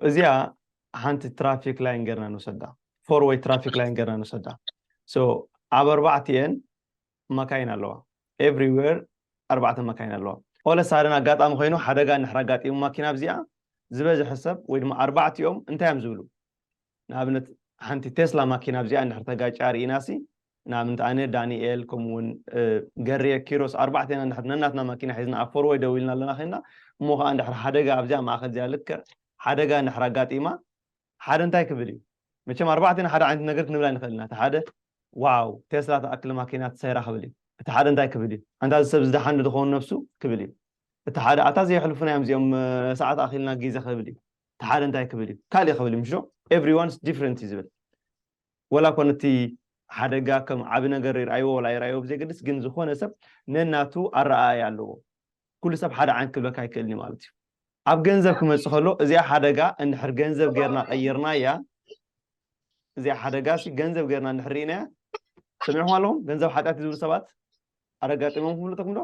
እዚኣ ሓንቲ ትራፊክ ላይን ገርና ንውሰዳ፣ ፎር ወይ ትራፊክ ላይን ገርና ንውሰዳ። ኣብ ኣርባዕቲኤን መካይን ኣለዋ። ኤቭሪዌር ኣርባዕተ መካይን ኣለዋ። ኦለ ሳደን ኣጋጣሚ ኮይኑ ሓደጋ እንድሕር ኣጋጢሙ ማኪና ኣብዚኣ ዝበዝሐ ሰብ ወይ ድማ ኣርባዕቲኦም እንታይ እዮም ዝብሉ? ንኣብነት ሓንቲ ቴስላ ማኪና ኣብዚኣ እንድሕር ተጋጫ ርኢናሲ ንኣብነት ኣነ ዳንኤል ከምኡውን ገርየ ኪሮስ ኣርባዕቴና እንድሕር ነናትና ማኪና ሒዝና ኣብ ፎርወይ ደው ኢልና ኣለና ኮይና እሞ ከዓ እንድሕር ሓደጋ ኣብዚኣ ማእኸል እዚኣ ልክዕ ሓደጋ እንድሕር ኣጋጢማ ሓደ እንታይ ክብል እዩ? መቸም ኣርባዕቴና ሓደ ዓይነት ነገር ክንብላ ንኽእል ኢና። እቲ ሓደ ዋው ቴስላ ትኣክል ማኪና ትሰይራ ክብል እዩ። እቲ ሓደ እንታይ ክብል እዩ? ኣንታ እዚ ሰብ ዝደሓን ዝኸውን ነብሱ ክብል እዩ። እቲ ሓደ ኣታ ዘየሕልፉና እዮም እዚኦም ሰዓት ኣኺልና ግዜ ክብል እዩ። እቲ ሓደ እንታይ ክብል እዩ? ካልእ ክብል እዩ ምሽ? Everyone's different እዩ ዝብል። ወላ ኮነ እቲ ሓደጋ ከም ዓቢ ነገር ይርኣይዎ ወላ ይርኣይዎ ብዘይገድስ ግን ዝኾነ ሰብ ነናቱ ኣረኣእያ ኣለዎ። ኩሉ ሰብ ሓደ ዓይነት ክብለካ ኣይክእልን ማለት እዩ። ኣብ ገንዘብ ክመፅእ ከሎ እዚኣ ሓደጋ እንድሕር ገንዘብ ጌርና ቀይርና እያ እዚኣ ሓደጋ ሲ ገንዘብ ጌርና እንድሕር ርኢናያ ሰሚዕኹም ኣለኹም? ገንዘብ ሓጢኣት ዝብሉ ሰባት ኣረጋጢሞም ክፍልጠኩም ዶ?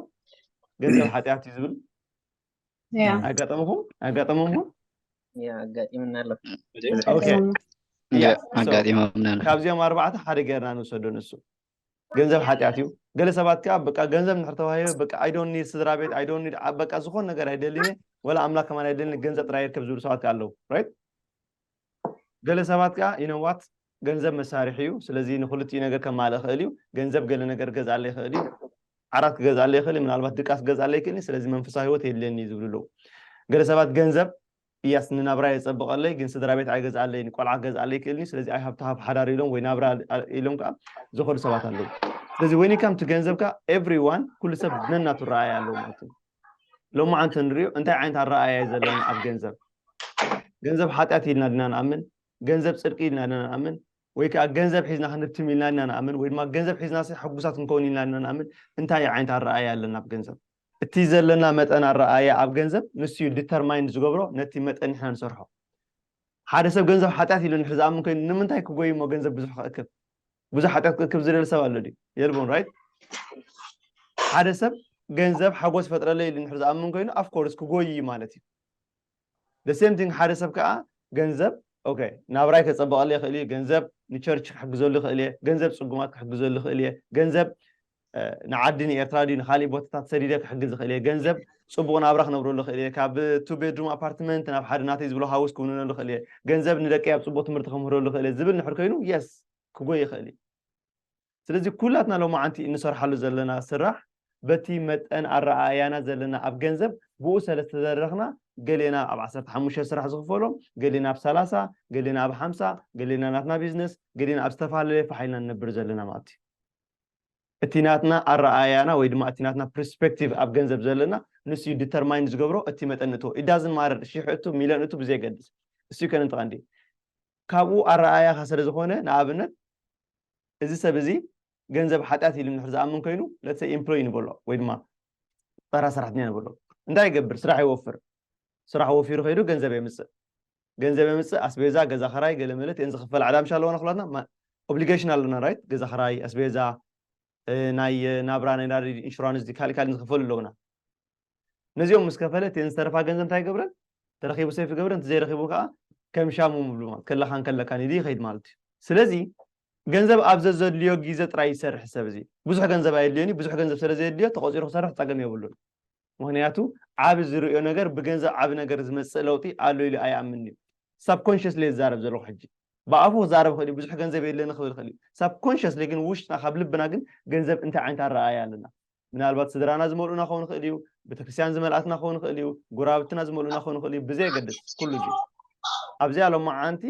ገንዘብ ሓጢኣት እዩ ዝብል ኣጋጠምኹም? ኣጋጠምኹም? ኣጋጢምና ኣሎ። ኣጋጢሞምና ኣሎ። ካብዚኦም ኣርባዕተ ሓደ ጌርና ንውሰዶ ንሱ ገንዘብ ሓጢኣት እዩ። ገለ ሰባት ከዓ በቃ ገንዘብ እንድሕር ተዋሂበ በቃ I don't need ስድራ ቤት I don't need በቃ ዝኾን ነገር ኣይደልን እየ ወላ ኣምላክ ከማን ኣይደልን ገንዘብ ጥራይ ይርከብ ዝብሉ ሰባት ከዓ ኣለዉ። Right? ገለ ሰባት ከዓ you know what ገንዘብ መሳርሒ እዩ። ስለዚ ንክልቲኡ ነገር ከማልእ ይኽእል እዩ። ገንዘብ ገለ ነገር ክገዝኣለይ ይኽእል እዩ። ዓራት ክገዝኣለይ ይኽእል እዩ። ምናልባት ድቃስ ክገዝኣለይ ይኽእል እዩ። ስለዚ መንፈሳዊ ህይወት የድልየኒ እዩ ዝብሉ ኣለዉ። ገለ ሰባት ገንዘብ እያስ ንናብራ የፀብቐለይ ግን ስድራ ቤት ኣይገዝኣለይን ቆልዓ ክገዝኣለይ ይኽእልኒ ስለዚ I have to have ሓዳር ኢሎም ወይ ናብራ ኢሎም ከዓ ዝኸዱ ሰባት ኣለዉ። ስለዚ when it come to ገንዘብ ከዓ everyone ኩሉ ሰብ ነናቱ ረኣያ ኣለዎ ማለት እዩ። ሎማዓንቲ ንሪኦ እንታይ ዓይነት ኣረኣያ እዩ ዘለና ኣብ ገንዘብ? ገንዘብ ሓጢኣት ኢልና ድና ንኣምን? ገንዘብ ፅድቂ ኢልና ድና ንኣምን? ወይ ከዓ ገንዘብ ሒዝና ክንብትም ኢልና ድና ንኣምን? ወይ ድማ ገንዘብ ሒዝና ሕጉሳት ክንከውን ኢልና ድና ንኣምን? እንታይ ዓይነት ኣረኣያ ኣለና ኣብ ገንዘብ? እቲ ዘለና መጠን ኣረኣያ ኣብ ገንዘብ ንሱ እዩ determine ዝገብሮ ነቲ መጠን ንሕና ንሰርሖ። ሓደ ሰብ ገንዘብ ሓጢኣት ኢሉ እንድሕር ዝኣምን ኮይኑ ንምንታይ ክጎይ እሞ ገንዘብ ብዙሕ ክእክብ? ብዙሕ ሓጢኣት ክእክብ ዝደሊ ሰብ ኣሎ ድዩ? የልቦን right? ሓደ ሰብ ገንዘብ ሓጎስ ፈጥረለይ ኢሉ እንድሕር ዝኣምን ኮይኑ of course ክጎይ እዩ ማለት እዩ። The same thing ሓደ ሰብ ከዓ ገንዘብ okay ናብራይ ከፀበቐሉ ይኽእል እዩ። ገንዘብ ንቸርች ክሕግዘሉ ይኽእል እየ። ገንዘብ ፅጉማት ክሕግዘሉ ይኽእል እየ። ገንዘብ ንዓዲ ንኤርትራ ድዩ ንካሊእ ቦታታት ሰዲደ ክሕግዝ ይኽእል እየ። ገንዘብ ፅቡቕ ናብራ ክነብረሉ ይኽእል እየ። ካብ two bedroom apartment ናብ ሓደ ናተይ ዝብሎ ሃውስ ክውንነሉ ይኽእል እየ። ገንዘብ ንደቀይ ኣብ ፅቡቕ ትምህርቲ ከምህረሉ ይኽእል እየ ዝብል እንድሕር ኮይኑ yes ክጎይ ይኽእል እዩ። ስለዚ ኩላትና ሎማዓንቲ እንሰርሓሉ ዘለና ስራሕ በቲ መጠን ኣረኣእያና ዘለና ኣብ ገንዘብ ብኡ ሰለ ዝተደረኽና ገሌና ኣብ ዓሰርተ ሓሙሽተ ስራሕ ዝኽፈሎም ገሌና ኣብ ሰላሳ ገሌና ኣብ ሓምሳ ገሌና ናትና ቢዝነስ ገሌና ኣብ ዝተፈላለየ ፋሕ ኢልና ንነብር ዘለና ማለት እዩ። እቲ ናትና ኣረኣእያና ወይ ድማ እቲ ናትና perspective ኣብ ገንዘብ ዘለና ንሱ እዩ determine ዝገብሮ እቲ መጠን እቶ it doesn't matter ሺሕ እቱ ሚልዮን እቱ ብዘየገድስ እሱ እዩ ከነንቲ ቀንዲ ካብኡ ኣረኣእያኻ ስለ ዝኾነ ንኣብነት እዚ ሰብ እዚ ገንዘብ ሓጢኣት ኢሉ እንድሕር ዝኣምን ኮይኑ let's say employee ንበሎ ወይ ድማ ተራ ሰራሕተኛ ንበሎ እንታይ ይገብር ስራሕ ይወፍር ስራሕ ወፊሩ ከይዱ ገንዘብ የምፅእ ገንዘብ የምፅእ ኣስቤዛ ገዛ ኸራይ ገለ መለት እየን ዝኽፈል ዕዳ ምሻ ኣለዋና ኩላትና obligation ኣለና right ገዛ ኸራይ ኣስቤዛ ናይ ናብራ ናይ ናሪ insurance ካልእ ካልእ ዝኽፈሉ ኣለውና ነዚኦም ምስ ከፈለ እተን ዝተረፋ ገንዘብ እንታይ ይገብረን ተረኺቡ ሰይፍ ይገብረን ዘይረኺቡ ከዓ ከም ሻሙ ምብሉ ማለት ከለኻን ከለካን ኢሉ ይኸይድ ማለት እዩ ስለዚ ገንዘብ ኣብ ዘዘድልዮ ግዜ ጥራይ ይሰርሕ ሰብ እዚ ብዙሕ ገንዘብ ኣየድልዮን ብዙሕ ገንዘብ ስለ ዘየድልዮ ተቆፂሩ ክሰርሕ ፀገም የብሉን ምክንያቱ ዓቢ ዝርእዮ ነገር ብገንዘብ ዓቢ ነገር ዝመፅእ ለውጢ ኣሎ ኢሉ ኣይኣምን እዩ subconsciously ዝዛረብ ዘለኹ ሕጂ ብኣፉ ክዛረብ ክእል ብዙሕ ገንዘብ የለኒ ክብል ክእል subconsciously ግን ውሽጥና ካብ ልብና ግን ገንዘብ እንታይ ዓይነት ኣረኣያ ኣለና ምናልባት ስድራና ዝመልኡና ክኸውን ክእል እዩ ቤተክርስትያን ዝመልኣትና ክኸውን ክእል እዩ ጎራብትና ዝመልኡና ክኸውን ክእል እዩ ብዘየገድስ ኩሉ እዚ ኣብዚኣ ሎማዓንቲ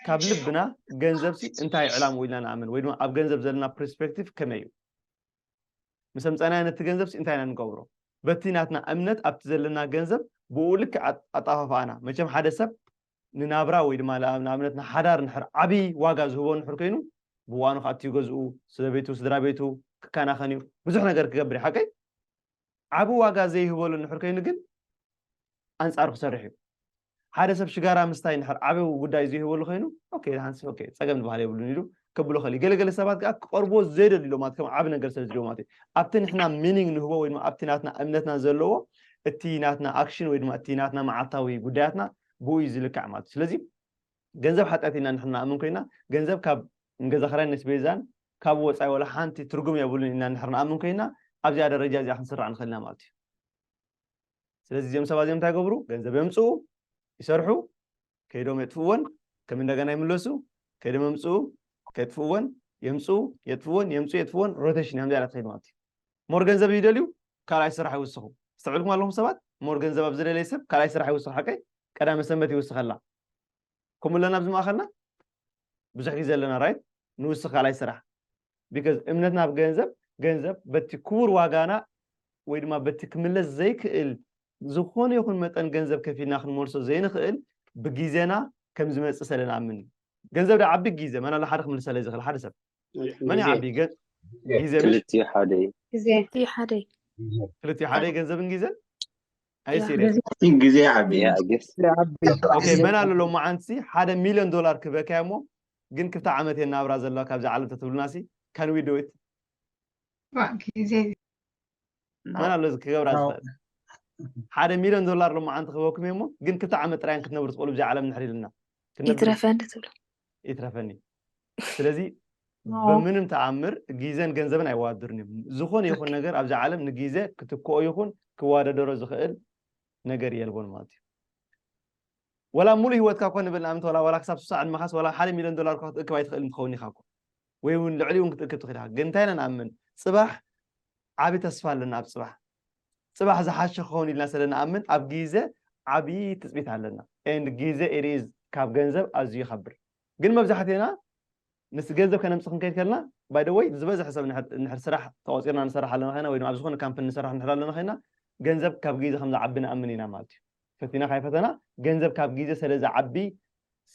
ካብ ልብና ገንዘብ ሲ እንታይ ዕላምኡ ኢልና ንኣምን ወይ ድማ ኣብ ገንዘብ ዘለና perspective ከመይ እዩ ምስ ኣምፀናዮ ነቲ ገንዘብ ሲ እንታይ ኢና ንገብሮ በቲ ናትና እምነት ኣብቲ ዘለና ገንዘብ ብኡ ልክዕ ኣጣፋፍኣና መቸም ሓደ ሰብ ንናብራ ወይ ድማ ንኣብነት ንሓዳር ንድሕር ዓብዪ ዋጋ ዝህቦ ንድሕር ኮይኑ ብዋኑ ክኣቱ ገዝኡ ስለ ቤቱ ስድራ ቤቱ ክከናኸን እዩ ብዙሕ ነገር ክገብር እዩ ሓቀይ ዓቢ ዋጋ ዘይህበሉ እንድሕር ኮይኑ ግን ኣንጻሩ ክሰርሕ እዩ ሓደ ሰብ ሽጋራ ምስታይ እንድሕር ዓቢ ጉዳይ ዘይህበሉ ኮይኑ okay ሃንሲ okay ጸገም ዝበሃል የብሉን ኢሉ ከብሎ ኸእል ገለገለ ሰባት ከዓ ክቐርቦ ዘይደልዩ ማለት ከም ዓቢ ነገር ስለ ዝድልዎ ማለት እዩ ኣብቲ ንሕና meaning ንህቦ ወይ ድማ ኣብቲ ናትና እምነትና ዘለዎ እቲ ናትና action ወይ ድማ እቲ ናትና መዓልታዊ ጉዳያትና ብኡ እዩ ዝልካዕ ማለት እዩ። ስለዚ ገንዘብ ሓጢኣት ኢና ንሕና ንኣምን ኮይና፣ ገንዘብ ካብ ንገዛ ክራይ ነስቤዛን ካብ ወፃኢ ወላ ሓንቲ ትርጉም የብሉን ኢና ንሕር ንኣምን ኮይና፣ ኣብዚኣ ደረጃ እዚኣ ክንስራዕ ንኽእልና ማለት እዩ። ስለዚ እዚኦም ሰባት እዚኦም እንታይ ገብሩ? ገንዘብ የምፅኡ፣ ይሰርሑ፣ ከይዶም የጥፍእዎን ከም እንደገና ይምለሱ፣ ከይዶም የምፅኡ፣ ከጥፍእዎን፣ የምፅኡ፣ የጥፍእዎን፣ የምፅኡ፣ የጥፍእዎን፣ ሮቴሽን እያ እዚኣ ትኸይድ ማለት እዩ። ሞር ገንዘብ ይደልዩ፣ ካልኣይ ስራሕ ይውስኹ። ዝተዕብልኩም ኣለኹም ሰባት፣ ሞር ገንዘብ ኣብ ዝደለየ ሰብ ካልኣይ ስራሕ ይውስኹ። ሓቀይ ቀዳመ ሰንበት ይውስኸላ። ከምኡ ኣለና ኣብዚ ማእኸልና ብዙሕ ግዜ ኣለና፣ ራይት? ንውስኽ ካልኣይ ስራሕ። ቢካዝ እምነትና ኣብ ገንዘብ፣ ገንዘብ በቲ ክቡር ዋጋና ወይ ድማ በቲ ክምለስ ዘይክእል ዝኾነ ይኹን መጠን ገንዘብ ከፊልና ክንመልሶ ዘይንኽእል ብግዜና ከም ዝመፅእ ስለ ንኣምን እዩ። ገንዘብ ዳ ዓቢ ግዜ መን ኣሎ ሓደ ክምልሰለይ ዝኽእል ሓደ ሰብ መን ይዓቢ ግዜ ክልቲኡ ሓደ እዩ። ግዜ ክልቲኡ ሓደ እዩ። ክልቲኡ ሓደ እዩ፣ ገንዘብን ግዜን። ኣይ ያ፣ ሲሪየስ ግዜ ግዜ ዓቢ እዩ። Yeah, I guess. ዓቢ ኦኬ፣ መን ኣሎ ሎማዓንቲ ሓደ ሚሊዮን ዶላር ክበካ እሞ ግን ክልተ ዓመት እየ ናብራ ዘለዋ ካብዚ ዓለም ተትብሉና ሲ can we do it? ግዜ መን ኣሎ እዚ ክገብራ ዝኽእል? ሓደ ሚሊዮን ዶላር ሎማዓንቲ ክበኩም እየ እሞ ግን ክልተ ዓመት ጥራይን ክትነብሩ ትኽእሉ ብዚ ዓለም ንሕር ኢልና ክትነብሩ ይትረፈኒ ትብሉ ይትረፈኒ። ስለዚ ብምንም ተኣምር ግዜን ገንዘብን ኣይዋድርን እዮም። ዝኾነ ይኹን ነገር ኣብዚ ዓለም ንግዜ ክትክኦ ይኹን ክዋዳደሮ ዝኽእል ነገር የልቦን ማለት እዩ። ወላ ሙሉእ ህይወትካ እኮ ንብል ንኣብነት ወላ ወላ ክሳብ ስሳ ዕድመኻስ ወላ ሓደ ሚሊዮን ዶላር እኳ ክትእክብ ኣይትኽእልን ትኸውን ኢኻ እኮ፣ ወይ እውን ልዕሊ እውን ክትእክብ ትኽእል ኢኻ። ግን እንታይ ኢና ንኣምን? ፅባሕ ዓቢ ተስፋ ኣለና ኣብ ፅባሕ። ፅባሕ ዝሓሸ ክኸውን ኢልና ስለ ንኣምን ኣብ ግዜ ዓቢ ትፅቢት ኣለና። And ግዜ it is ካብ ገንዘብ ኣዝዩ ይኸብር። ግን መብዛሕትኤና ምስ ገንዘብ ከነምፅእ ክንከይድ ከለና by the way ዝበዝሐ ሰብ ንሕር ስራሕ ተቆፂርና ንሰርሕ ኣለና ኮይና ወይ ድማ ኣብ ዝኾነ ካምፕኒ ንሰርሕ ንሕር ኣለና ኮይና ገንዘብ ካብ ግዜ ከም ዝዓቢ ንኣምን ኢና ማለት እዩ። ፈቲና ካይፈተና ገንዘብ ካብ ግዜ ስለ ዝዓቢ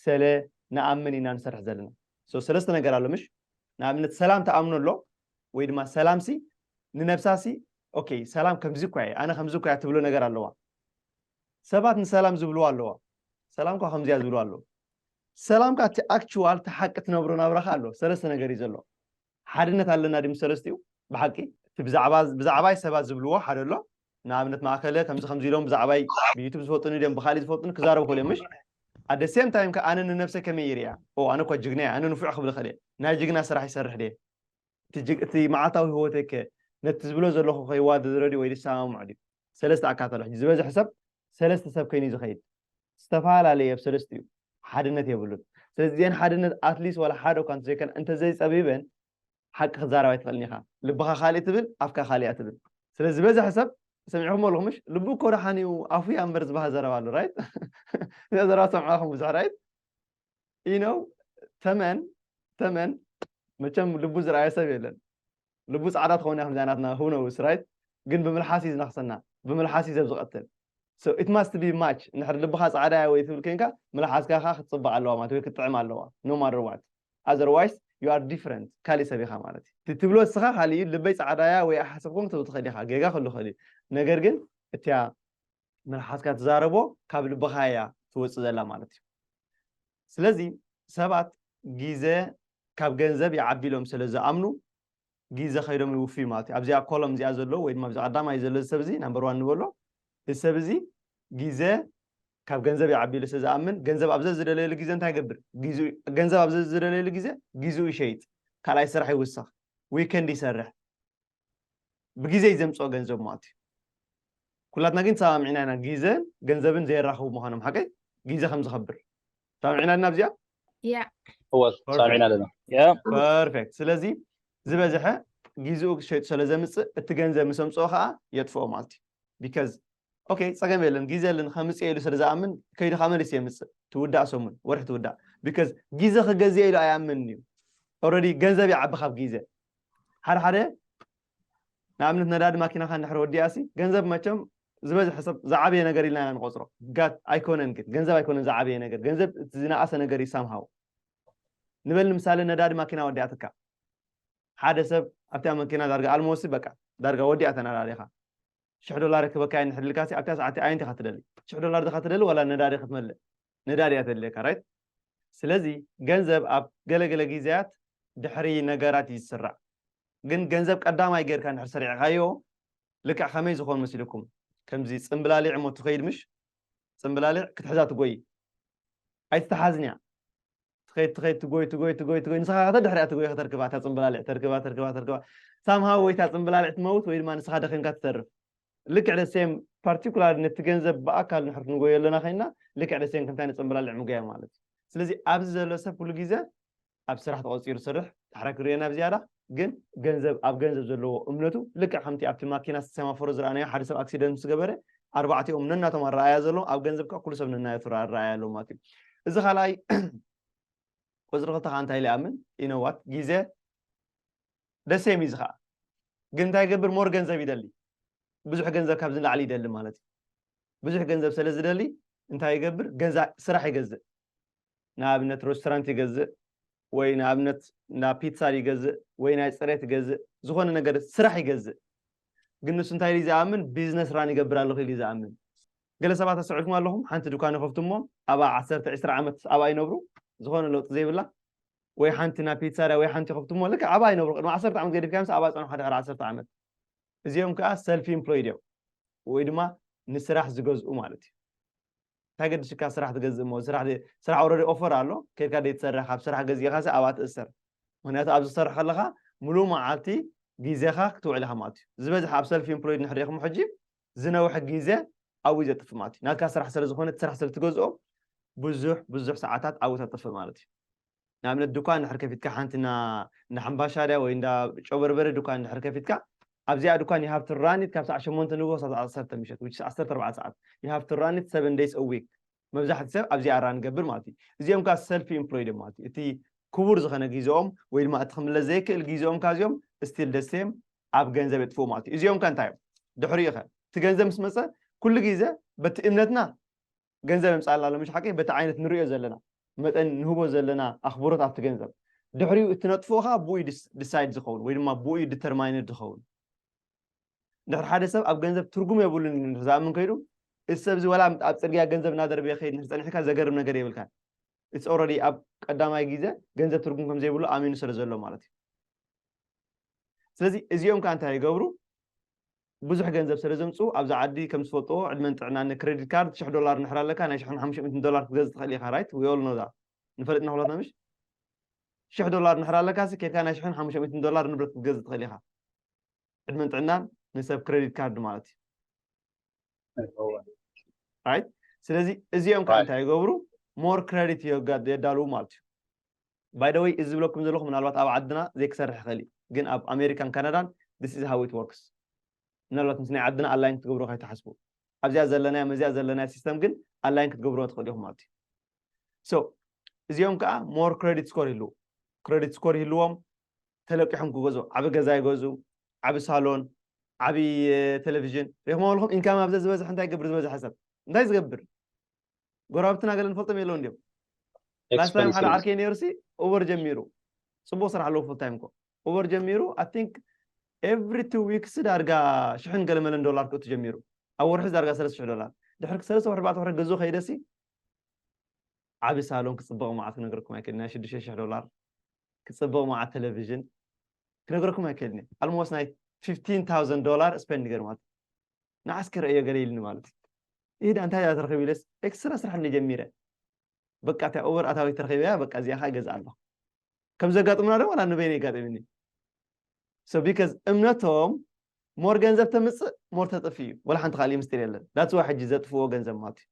ስለ ንኣምን ኢና ንሰርሕ ዘለና። So ሰለስተ ነገር ኣሎ ምሽ? ንኣብነት ሰላም ትኣምኖ ኣሎ ወይ ድማ ሰላም ሲ ንነብሳ ሲ okay ሰላም ከምዚ እኳ እየ ኣነ ከምዚ እኳ እያ ትብሎ ነገር ኣለዋ። ሰባት ንሰላም ዝብልዋ ኣለዋ። ሰላም እኳ ከምዚያ ዝብልዋ ኣለዉ። ሰላም ካ እቲ actual እቲ ሓቂ ትነብሮ ናብራኻ ኣሎ። ሰለስተ ነገር እዩ ዘሎ። ሓድነት ኣለና ድዩ ምስ ሰለስቲኡ? ብሓቂ እቲ ብዛዕባ ብዛዕባይ ሰባት ዝብልዎ ሓደ ኣሎ። ንኣብነት ማእከለ ከምዚ ከምዚ ኢሎም ብዛዕባይ ብዩቱብ ዝፈልጡኒ ድዮም ብካሊእ ዝፈልጡኒ ክዛረቡ ክእል እዮም ምሽ? At the same time ከ ኣነ ንነብሰይ ከመይ ይርእያ? ኦ ኣነ እኳ ጅግና እየ ኣነ ንፉዕ ክብል እኽእል እየ። ናይ ጅግና ስራሕ ይሰርሕ ድየ? እቲ ጅግ- እቲ መዓልታዊ ህይወተይ ከ ነቲ ዝብሎ ዘለኹ ከይዋደደሮ ድዩ ወይ ዝሰማምዖ ድዩ? ሰለስተ ኣካል ኣሎ። ሕጂ ዝበዝሕ ሰብ ሰለስተ ሰብ ኮይኑ እዩ ዝኸይድ። ዝተፈላለየ ኣብ ሰለስቲኡ ሓድነት የብሉን። ስለዚ እዚአን ሓድነት ኣትሊስት ዋላ ሓደ እኳ እንተዘይከን እንተዘይፀቢበን ሓቂ ክትዛረብ ኣይትኽእልን ኢኻ። ልብኻ ካሊእ ትብል ኣፍካ ካሊእ ትብል። ስለዚ ዝበዝሕ ሰብ ሰሚዕኹም ኣለኹም ምሽ? ልቡ እኮ ደሓን እዩ ኣፉ እያ እምበር ዝበሃል ዘረባ ኣሎ ራይት? እዚኣ ዘረባ ሰምዕኹም ብዙሕ ራይት? You know ተመን ተመን መቸም ልቡ ዝረኣየ ሰብ የለን። ልቡ ፃዕዳ ትኸውን እያ ከምዚኣ ናትና who knows right? ግን ብምልሓስ እዩ ዝነኽሰና። ብምልሓስ እዩ ሰብ ዝቐትል። So it must be match እንድሕር ልብኻ ፃዕዳ እያ ወይ ትብል ኮይንካ ምልሓስካ ከዓ ክትፅብቕ ኣለዋ ማለት ወይ ክትጥዕም ኣለዋ no matter what. Otherwise you are different ካሊእ ሰብ ኢኻ ማለት እዩ። እቲ ትብሎ እስኻ ካሊእ እዩ ልበይ ፃዕዳ እያ ወይ ኣይሓሰብኩን ክትብል ትኽእል ኢኻ ጌጋ ክህሉ ይኽእል እዩ። ነገር ግን እቲያ መልሓስካ ትዛረቦ ካብ ልብኻ እያ ትወፅእ ዘላ ማለት እዩ። ስለዚ ሰባት ግዜ ካብ ገንዘብ ይዓቢ ኢሎም ስለ ዝኣምኑ ግዜ ከይዶም ይውፍዩ ማለት እዩ። ኣብዚኣ ኮሎም እዚኣ ዘሎ ወይ ድማ ኣብዚ ቀዳማይ ዘሎ እዚ ሰብ እዚ ናምበር ዋን ንበሎ እዚ ሰብ እዚ ግዜ ካብ ገንዘብ ይዓቢ ኢሉ ስለ ዝኣምን ገንዘብ ኣብ ዘዝደለየሉ ግዜ እንታይ ይገብር? ግዜኡ- ገንዘብ ኣብ ዘዝደለየሉ ግዜ ግዜኡ ይሸይጥ፣ ካልኣይ ስራሕ ይውስኽ፣ ዊከንድ ይሰርሕ ብግዜ እዩ ዘምፅኦ ገንዘብ ማለት እዩ። ኩላትና ግን ተሰማሚዕና ኢና ግዜን ገንዘብን ዘየራኽቡ ምዃኖም ሓቀይ ግዜ ከም ዝኸብር ተሰማሚዕና ድና ኣብዚኣ ያ እወ ተሰማሚዕና ኣለና ያ ፐርፌክት። ስለዚ ዝበዝሐ ግዜኡ ክሸይጡ ስለ ዘምፅእ እቲ ገንዘብ ምስ ኣምፅኦ ከዓ የጥፍኦ ማለት እዩ። ቢካዝ ኦኬ ፀገም የለን ግዜ የለን ከምፅእ ኢሉ ስለ ዝኣምን ከይዱ ከዓ መሊሱ የምፅእ ትውዳእ ሰሙን ወርሒ ትውዳእ ቢካዝ ግዜ ክገዝእ ኢሉ ኣይኣምንን እዩ። ኦረዲ ገንዘብ ይዓቢ ካብ ግዜ ሓደ ሓደ ንኣብነት ነዳዲ ማኪናካ እንድሕር ወዲኣ ሲ ገንዘብ መቸም ዝበዝሐ ሰብ ዝዓበየ ነገር ኢልና ኢና ንቆፅሮ ጋት ኣይኮነን ግን ገንዘብ ኣይኮነን ዝዓበየ ነገር ገንዘብ እቲ ዝነኣሰ ነገር እዩ ሳምሃው ንበል ንምሳሌ ነዳዲ ማኪና ወዲኣትካ ሓደ ሰብ ኣብታ መኪና ዳርጋ ኣልሞሲ በቃ ዳርጋ ወዲኣታ ነዳዲኻ ሽሕ ዶላር ክበካ እንድሕር ኢልካ ኣብታ ሰዓት ኣየንቲ ኢኻ ትደሊ ሽሕ ዶላር ዲኻ ትደሊ ዋላ ነዳዲ ክትመልእ ነዳዲ እያ ተድልየካ ራይት ስለዚ ገንዘብ ኣብ ገለገለ ግዜያት ድሕሪ ነገራት እዩ ዝስራዕ ግን ገንዘብ ቀዳማይ ጌርካ እንድሕር ሰሪዕካዮ ልክዕ ከመይ ዝኾን መሲልኩም ከምዚ ፅምብላሊዕ እሞ ትኸይድ ምሽ ፅምብላሊዕ ክትሕዛ ትጎይ ኣይትተሓዝን እያ። ትኸይድ ትኸይድ ትጎይ ትጎይ ትጎይ ትጎይ ንስኻ ከተድሕሪያ ትጎይ ከተርክባ እታ ፅምብላሊዕ ተርክባ ተርክባ ተርክባ ሳምሃው ወይ እታ ፅምብላሊዕ ትመውት ወይ ድማ ንስኻ ደኺምካ ትተርፍ። ልክዕ ደሴም ፓርቲኩላር ነቲ ገንዘብ ብኣካል ንሕር ክንጎዮ ኣለና ኮይንና ልክዕ ደሴም ከምታይ ንፅምብላሊዕ ምጎያ ማለት እዩ። ስለዚ ኣብዚ ዘሎ ሰብ ኩሉ ግዜ ኣብ ስራሕ ተቆፂሩ ዝሰርሕ ዳሕራይ ክርእየና ብዝያዳ ግን ገንዘብ ኣብ ገንዘብ ዘለዎ እምነቱ ልክዕ ከምቲ ኣብቲ ማኪና ሰማፎሮ ዝረኣናዮ ሓደ ሰብ ኣክሲደንት ምስ ገበረ ኣርባዕቲኦም ነናቶም ኣረኣያ ዘለዎም ኣብ ገንዘብ ከዓ ኩሉ ሰብ ነናቱ ኣረኣያ ኣለዎ ማለት እዩ። እዚ ካልኣይ ቁፅሪ ክልተ ከዓ እንታይ ኢለ ይኣምን ኢነዋት ግዜ ደሴም እዩ እዚ ከዓ ግን እንታይ ይገብር ሞር ገንዘብ ይደሊ ብዙሕ ገንዘብ ካብዚ ንላዕሊ ይደሊ ማለት እዩ። ብዙሕ ገንዘብ ስለ ዝደሊ እንታይ ይገብር ገዛ ስራሕ ይገዝእ ንኣብነት ሬስቶራንት ይገዝእ ወይ ንኣብነት እንዳ ፒትሳ ይገዝእ ወይ ናይ ፅሬት ይገዝእ ዝኾነ ነገር ስራሕ ይገዝእ ግን ንሱ እንታይ ኢሉ ዝኣምን ቢዝነስ ራን ይገብር ኣለኹ ኢሉ ዝኣምን ገለ ሰባት ኣስተውዕልኩም ኣለኹም ሓንቲ ድኳን ይኸፍቱ እሞ ኣብ ዓሰርተ ዕስራ ዓመት ኣብኣ ይነብሩ ዝኾነ ለውጢ ዘይብላ ወይ ሓንቲ ናይ ፒትሳርያ ወይ ሓንቲ ይኸፍቱ እሞ ልክዕ ኣብኣ ይነብሩ ቅድሚ ዓሰርተ ዓመት ገዲፍካ ምስ ኣብኣ ፀንሑ ሓደ ዓሰርተ ዓመት እዚኦም ከዓ ሰልፍ ኢምፕሎይድ እዮም ወይ ድማ ንስራሕ ዝገዝኡ ማለት እዩ እንታይ ገድሽካ ስራሕ ትገዝእ እሞ ስራሕ ስራሕ ኦረዲ ኦፈር ኣሎ ከድካ ደይ ትሰርሕ ካብ ስራሕ ገዚእካ ሲ ኣብኣ ትእሰር ምክንያቱ ኣብ ዝሰርሕ ከለካ ሙሉእ መዓልቲ ግዜኻ ክትውዕል ኢኻ ማለት እዩ ዝበዝሕ ኣብ ሰልፍ ኢምፕሎይድ ንሕሪኹም ሕጂ ዝነውሐ ግዜ ኣብኡ ዘጥፍ ማለት እዩ ናትካ ስራሕ ስለ ዝኾነ እቲ ስራሕ ስለ ትገዝኦ ብዙሕ ብዙሕ ሰዓታት ኣብኡ ተጥፍእ ማለት እዩ ንኣብነት ድኳን እንድሕር ከፊትካ ሓንቲ እንዳ ሓምባሻ ድያ ወይ እንዳ ጨበርበረ ድኳን እንድሕር ከፊትካ ኣብዚኣ ድኳን you have to run it ካብ ሰዓት ሸሞንተ ንግሆ ክሳብ ዓሰርተ ምሸት which is ዓሰርተ ኣርባዕተ ሰዓት you have to run it seven days a week መብዛሕቲ ሰብ ኣብዚኣ ራን ገብር ማለት እዩ እዚኦም ከዓ ሰልፍ ኢምፕሎይድ እዮም ማለት እዩ እቲ ክቡር ዝኾነ ግዜኦም ወይ ድማ እቲ ክምለስ ዘይክእል ግዜኦም ካዚኦም ስቲል ደሴም ኣብ ገንዘብ የጥፍኡ ማለት እዩ እዚኦም ከ እንታይ እዮም ድሕሪኡ ኸ እቲ ገንዘብ ምስ መፀ ኩሉ ግዜ በቲ እምነትና ገንዘብ የምፃልና ኣሎ ምሽ ሓቂ በቲ ዓይነት ንሪኦ ዘለና መጠን ንህቦ ዘለና ኣኽብሮት ኣብቲ ገንዘብ ድሕሪኡ እቲ ነጥፍኡ ከዓ ብኡ ዲሳይድ ዝኸውን ወይ ድማ ብኡ ዲተርማይንድ ዝኸውን ድሕሪ ሓደ ሰብ ኣብ ገንዘብ ትርጉም የብሉን ዝኣምን ከይዱ እቲ ሰብ እዚ ወላ ኣብ ፅርግያ ገንዘብ እናደርበ ከይድ ንክፀኒሕካ ዘገርም ነገር የብልካን እቲ ኦረዲ ኣብ ቀዳማይ ግዜ ገንዘብ ትርጉም ከም ዘይብሉ ኣሚኑ ስለ ዘሎ ማለት እዩ ስለዚ እዚኦም ከዓ እንታይ ይገብሩ ብዙሕ ገንዘብ ስለ ዘምፅኡ ኣብዚ ዓዲ ከም ዝፈልጥዎ ዕድመን ጥዕናን ክሬዲት ካርድ ሽሕ ዶላር ንሕር ኣለካ ናይ ሽሕን ሓሙሽተ ሚእትን ዶላር ክትገዝእ ትኽእል ኢኻ right we all know that ንፈልጥ ንክሎትና ምሽ ሽሕ ዶላር ንሕር ኣለካ ሲ ኬድካ ናይ ሽሕን ሓሙሽተ ሚእትን ዶላር ንብረት ክትገዝእ ትኽእል ኢኻ ዕድመን ጥዕናን ንሰብ ክሬዲት ካርድ ማለት እዩ right ስለዚ እዚኦም ከዓ እንታይ ይገብሩ more credit የዳልዉ ማለት እዩ by the way እዚ ዝብለኩም ዘለኹ ምናልባት ኣብ ዓድና ዘይክሰርሕ ይኽእል እዩ ግን ኣብ ኣሜሪካን ካናዳን this is how it works ምናልባት ምስ ናይ ዓድና ኣላይን ክትገብሮ ከይትሓስቡ ኣብዚኣ ዘለናያ መዚኣ ዘለናያ ሲስተም ግን ኣላይን ክትገብርዎ ትኽእል ኢኹም ማለት እዩ so እዚኦም ከዓ more credit score ይህልዉ credit score ይህልዎም ተለቂሖም ክገዝኡ ዓቢ ገዛ ይገዝኡ ዓቢ ሳሎን ዓቢ ቴሌቪዥን ሪኹም ኣለኹም ኢንካም ኣብዘ ዝበዝሕ እንታይ ይገብር ዝበዝሐ ሰብ እንታይ ዝገብር ጎረባብትና ገለ ንፈልጦም የለውን ድዮም last time ሓደ ዓርከይ ነይሩ ሲ ኡበር ጀሚሩ ፅቡቅ ስራሕ ኣለዎ full time እኮ ኡበር ጀሚሩ I think every two weeks ዳርጋ ሽሕን ገለ መለን ዶላር ክእቱ ጀሚሩ ኣብ ወርሒ ዳርጋ ሰለስተ ሽሕ ዶላር ድሕሪ ሰለስተ ወርሒ ኣርባዕተ ወርሒ ገዝኡ ከይደ ሲ ዓቢ ሳሎን ክፅበቕ መዓት ክነግረኩም ኣይክእል ናይ ሽዱሽተ ሽሕ ዶላር ክፅበቕ መዓት ቴሌቪዥን ክነግረኩም ኣይክእልን almost ናይ fifteen thousand ዶላር ስፔንድ ገር ማለት ንዓስ ክርእዮ ገለ ኢልኒ ማለት እዩ ኢዳ እንታይ እያ ትረኽብ ኢለስ ኤክስትራ ስራሕ እንጀሚረ በቃ እታ ኡበር ኣታዊት ተረኺበያ በቃ እዚኣ ከዓ ይገዝእ ኣለኹ ከም ዘጋጥሙና ዶ ዋላ ንበይነ ይጋጥምኒ so because እምነቶም ሞር ገንዘብ ተምፅእ ሞር ተጥፍ እዩ ወላ ሓንቲ ካልእ ምስጢር የለን that's why ሕጂ ዘጥፍዎ ገንዘብ ማለት እዩ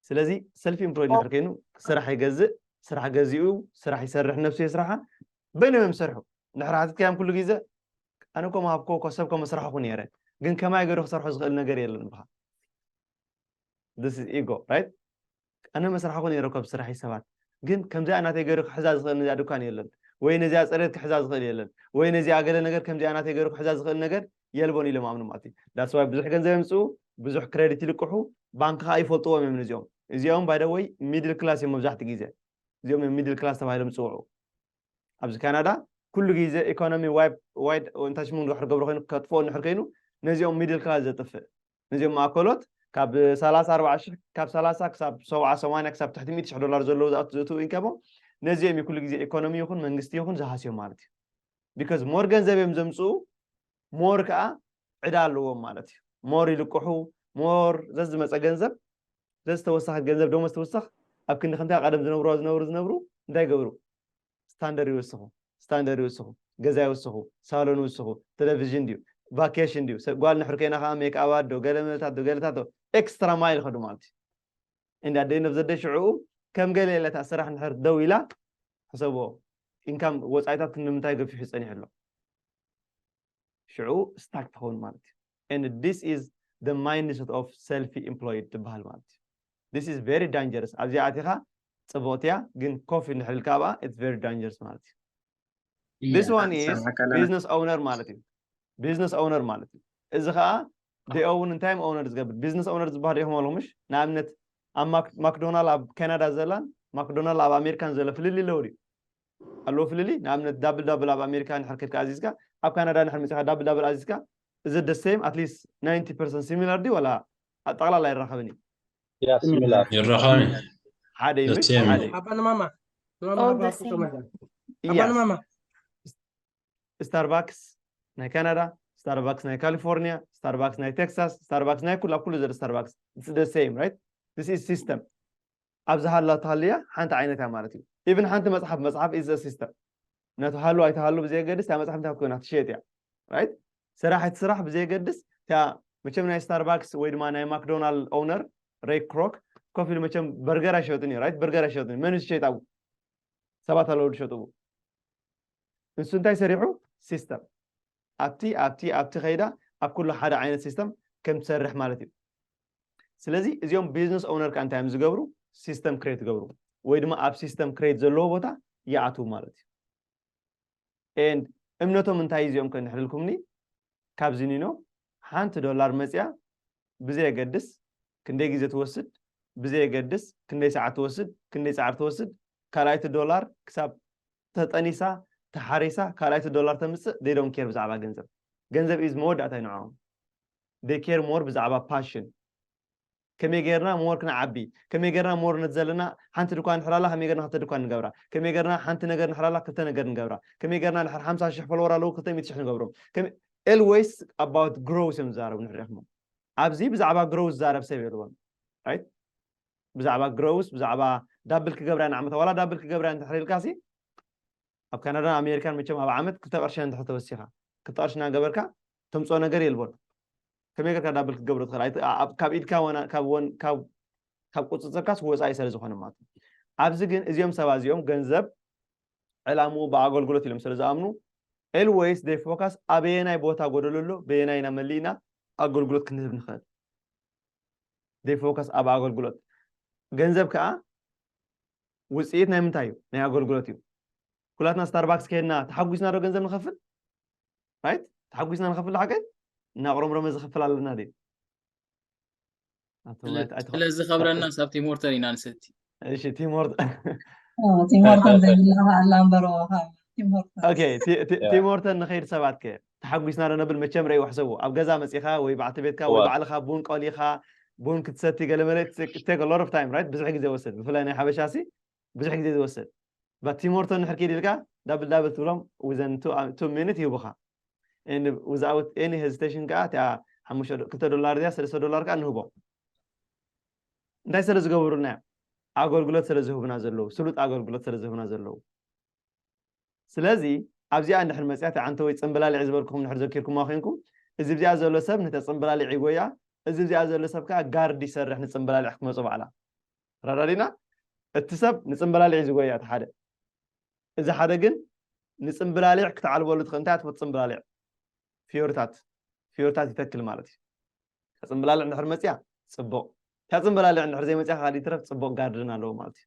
ስለዚ ሰልፍ ኢምፕሎይድ ድሕር ኮይኑ ስራሕ ይገዝእ ስራሕ ገዚኡ ስራሕ ይሰርሕ ነብሱ የስርሓ በይኖም እዮም ዝሰርሑ እንድሕር ሓትትካዮም ኩሉ ግዜ ኣነ ኮ ምሃብኮ ኮ ሰብ ኮ መስራሕኹ ነይረ ግን ከማይ ገይሩ ክሰርሖ ዝኽእል ነገር የለን ብኻ this is ego right ኣነ መስራሕኹ ነይረ ኮ ኣብ ስራሕ ሰባት ግን ከምዚኣ ናተይ ገይሩ ክሕዛ ዝኽእል ነዚኣ ድኳን የለን ወይ ነዚኣ ፅሬት ክሕዛ ዝኽእል የለን ወይ ነዚኣ ገለ ነገር ከምዚኣ ናተይ ገይሩ ክሕዛ ዝኽእል ነገር የልቦን ኢሎም ኣምኑ ማለት እዩ that's why ብዙሕ ገንዘብ የምፅኡ ብዙሕ ክሬዲት ይልቅሑ ባንክ ከዓ ይፈልጥዎም እዮም ነዚኦም እዚኦም by the way middle class እዮም መብዛሕትኡ ግዜ እዚኦም እዮም middle class ተባሂሎም ዝፅውዑ ኣብዚ ካናዳ ኩሉ ግዜ ኢኮኖሚ ዋይድ እንታይ ሽሙ ድሕር ገብሮ ኮይኑ ከጥፍኦ እንድሕር ኮይኑ ነዚኦም middle class ዘጥፍእ ነዚኦም ማእከሎት ካብ ሰላሳ ኣርባዓ ሽሕ ካብ ሰላሳ ክሳብ ሰብዓ ሰማንያ ክሳብ ትሕቲ ሚእቲ ሽሕ ዶላር ዘለዉ ዝኣቱ ዝእትዉ ኢንካሞም ነዚኦም እዩ ኩሉ ግዜ ኢኮኖሚ ይኹን መንግስቲ ይኹን ዝሃስዮም ማለት እዩ because ሞር ገንዘብ እዮም ዘምፅኡ ሞር ከዓ ዕዳ ኣለዎም ማለት እዩ ሞር ይልቅሑ ሞር ዘዝመፀ ገንዘብ ስለዚ ተወሳኺት ገንዘብ ደሞዝ ትውሰኽ። ኣብ ክንዲ ከምታ ቀደም ዝነብሩ ዝነብሩ ዝነብሩ እንታይ ይገብሩ? ስታንደር ይውስኹ፣ ስታንደር ይውስኹ፣ ገዛ ይውስኹ፣ ሳሎን ይውስኹ፣ ቴሌቪዥን ድዩ፣ ቫኬሽን ድዩ፣ ሰብ ጓል ንሕር ከይና ከዓ ሜክኣባት ዶ ገለ መለታት ዶ ገለታት ዶ ኤክስትራ ማይል ይኸዱ ማለት እዩ። And at the end of the day ሽዕኡ ከም ገለ ኢለታ ስራሕ ንሕር ደው ኢላ ሕሰቦ፣ ኢንካም ወፃኢታት ክንዲ ምንታይ ገፊሑ ፀኒሑ ኣሎ። ሽዑ ስታክ ትኸውን ማለት እዩ። And this is the mindset of self employed ትበሃል ማለት እዩ። This is very dangerous። ኣብዚኣ ኣቲኻ ፅቡቕቲ እያ፣ ግን ኮፍ እንድሕር ኢልካ ኣብኣ it's very dangerous ማለት እዩ። This one is business owner ማለት እዩ። Business owner ማለት እዩ። እዚ ከዓ they own እንታይ እዮም ኦውነር ዝገብር? ቢዝነስ ኦውነር ዝበሃል ኢኹም ኣለኹም ምሽ? ንኣብነት ኣብ ማክ- ማክዶናል ኣብ ካናዳ ዘላን ማክዶናል ኣብ ኣሜሪካን ዘሎ ፍልልይ ኣለዎ ድዩ? ኣለዎ ፍልልይ። ንኣብነት ዳብል ዳብል ኣብ ኣሜሪካ ንሕር ከድካ ኣዚዝካ፣ ኣብ ካናዳ ንሕር መፂኻ ዳብል ዳብል ኣዚዝካ፣ is it the same? At least ninety percent similar ድዩ ዋላ ጠቕላላ ኣይራኸብን እዩ? Yeah, similar. ይራኸብን ሓደ እዩ ምሽ? Same. ሓደ እዩ። Apa nama mama? Nama All apa the aku same. sama aja. Apa Yes. nama mama? ስታርባክስ ናይ ካናዳ፣ ስታርባክስ ናይ ካሊፎርኒያ፣ ስታርባክስ ናይ ቴክሳስ፣ ስታርባክስ ናይ ኩሉ ኣብ ኩሉ ዘሎ ስታርባክስ it's the same, right? This is system። ኣብዚ ሃላ ተሃልያ ሓንቲ ዓይነት እያ ማለት እዩ። ኢቭን ሓንቲ መፅሓፍ መፅሓፍ is a system። ነቲ ሃሉ ኣይተሃሉ ብዘየገድስ እታ መፅሓፍ እንታይ ኮይና ትሸየጥ እያ፣ right? ስራሕ እቲ ስራሕ ብዘየገድስ እታ መቸም ናይ ስታርባክስ ወይ ድማ ናይ ማክዶናልድ ኦውነር ሬይ ክሮክ ኮፍ ኢሉ መቸም በርገር ኣይሸጥን እዩ፣ right? በርገር ኣይሸጥን እዩ። መን ዝሸይጥ ኣብኡ? ሰባት ኣለዉ ዝሸጥዎ። ንሱ እንታይ ሰሪሑ? ሲስተም ኣብቲ ኣብቲ ኣብቲ ከይዳ ኣብ ኩሉ ሓደ ዓይነት ሲስተም ከም ትሰርሕ ማለት እዩ። ስለዚ እዚኦም ቢዝነስ ኦውነር ከዓ እንታይ እዮም ዝገብሩ? ሲስተም ክሬት ይገብሩ ወይ ድማ ኣብ ሲስተም ክሬት ዘለዎ ቦታ ይኣትዉ ማለት እዩ። And እምነቶም እንታይ እዩ እዚኦም ከንሕልልኩምኒ ካብዚ ኒኖ ሓንቲ ዶላር መፅያ ብዘየገድስ ክንደይ ግዜ ትወስድ፣ ብዘየገድስ ክንደይ ሰዓት ትወስድ፣ ክንደይ ፃዕሪ ትወስድ፣ ካልኣይቲ ዶላር ክሳብ ተጠኒሳ ተሓሪሳ ካልኣይቲ ዶላር ተምፅእ they don't care ብዛዕባ ገንዘብ። ገንዘብ is መወዳእታ እዩ ንዕኦም። They care more ብዛዕባ ፓሽን። ከመይ ጌርና ሞር ክንዓቢ፣ ከመይ ጌርና ሞር ነቲ ዘለና ሓንቲ ድኳን ንሕራላ፣ ከመይ ጌርና ክልተ ድኳን ንገብራ፣ ከመይ ጌርና ሓንቲ ነገር ንሕራላ ክልተ ነገር ንገብራ፣ ከመይ ጌርና ድሕር ሓምሳ ሽሕ ፎሎወር ኣለዉ ክልተ ሚእቲ ሽሕ ንገብሮም። Always about growth እዮም ዝዛረቡ ንሕሪኹም። ኣብዚ ብዛዕባ ግሮውስ ዝዛረብ ሰብ የልቦን፣ right? ብዛዕባ ግሮውስ ብዛዕባ ዳብል ክገብራ ኢና ዓመታ ዋላ ዳብል ክገብራ እንድሕር ኢልካ ሲ ኣብ ካናዳን ኣሜሪካን መቸም ኣብ ዓመት ክልተ ቅርሺ እንድሕር ተወሲኻ ክልተ ቅርሺ እናገበርካ ተምፅኦ ነገር የልቦን። ከመይ ጌርካ ዳብል ክትገብሮ ትኽእል? ኣይ- ኣብ- ካብ ኢድካ ወና- ካብ ወን- ካብ ካብ ቁፅፅርካስ ወፃኢ ስለ ዝኾነ ማለት እዩ። ኣብዚ ግን እዚኦም ሰባት እዚኦም ገንዘብ ዕላምኡ ብኣገልግሎት ኢሎም ስለ ዝኣምኑ always they focus ኣበየናይ ቦታ ጎደሎ ኣሎ በየናይ ኢና መሊእና ኣገልግሎት ክንህብ ንኽእል። They focus ኣብ ኣገልግሎት። ገንዘብ ከዓ ውፅኢት ናይ ምንታይ እዩ? ናይ ኣገልግሎት እዩ። ኩላትና ስታርባክስ ከይድና ተሓጒስና ዶ ገንዘብ ንኸፍል? Right? ተሓጒስና ንኸፍል ሓቀይ እናቕረምረመ ዝኸፍል ኣለና ድዩ? ኣቶ ስለ- ማየት ኣይትኸ- ስለዝኸብረና ሳብ ቲም ሆርተን ኢና ንሰቲ። እሺ ቲም ሆርተን ቲም ሆርተን ዘይብላ ኣላ እምበር ቲም ሆርተን ኦኬ ቲ- ቲ- Yeah. ቲም ሆርተን ንኸይድ ሰባትከ ተሓጒስና ዶ ነብል? መቸም ረይ ዋሕሰቡ ኣብ ገዛ መፂኻ ወይ ባዕቲ ቤትካ ወይ እወ። ባዕልኻ ቡን ቀሊኻ ቡን ክትሰቲ ገለመለ take a lot of time, right? ብዙሕ ግዜ ወስድ ብፍላይ ናይ ሓበሻ ሲ ብዙሕ ግዜ ዝወስድ but ቲም ሆርተን ንሕር ኪድ ኢልካ ዳብል ዳብል ትብሎም within two minute ይህቡኻ። And without any hesitation ከዓ እቲኣ ሓሙሽተ ዶ- ክልተ ዶላር እዚኣ ሰለስተ ዶላር ከዓ ንህቦም። እንታይ ስለ ዝገብሩልና እዮም? ኣገልግሎት ስለ ዝህቡና ዘለዉ፣ ስሉጥ ኣገልግሎት ስለ ዝህቡና ዘለዉ። ስለዚ ኣብዚኣ እንድሕር መፅያ እታ ዓንተ ወይ ፅምብላሊዕ ዝበልኩኹም እንድሕር ዘኪርኩማ ኮንኩም እዚ ብዚኣ ዘሎ ሰብ ነታ ፅምብላሊዕ ይጎያ፣ እዚ ብዚኣ ዘሎ ሰብ ከዓ ጋርድ ይሰርሕ ንፅምብላሊዕ ክትመፁ ባዕላ። ተረዳዲና? እቲ ሰብ ንፅምብላሊዕ እዩ ዝጎያ እቲ ሓደ። እዚ ሓደ ግን ንፅምብላሊዕ ክትዓልበሉ ትኽእል። እንታይ ትፈት ፅምብላሊዕ? ፍዮርታት ፍዮርታት ይተክል ማለት እዩ። እታ ፅምብላሊዕ እንድሕር መፅያ ፅቡቕ፣ እታ ፅምብላሊዕ እንድሕር ዘይመፅያ ካሊእ ይትረፍ ፅቡቕ ጋርድን ኣለዎ ማለት እዩ።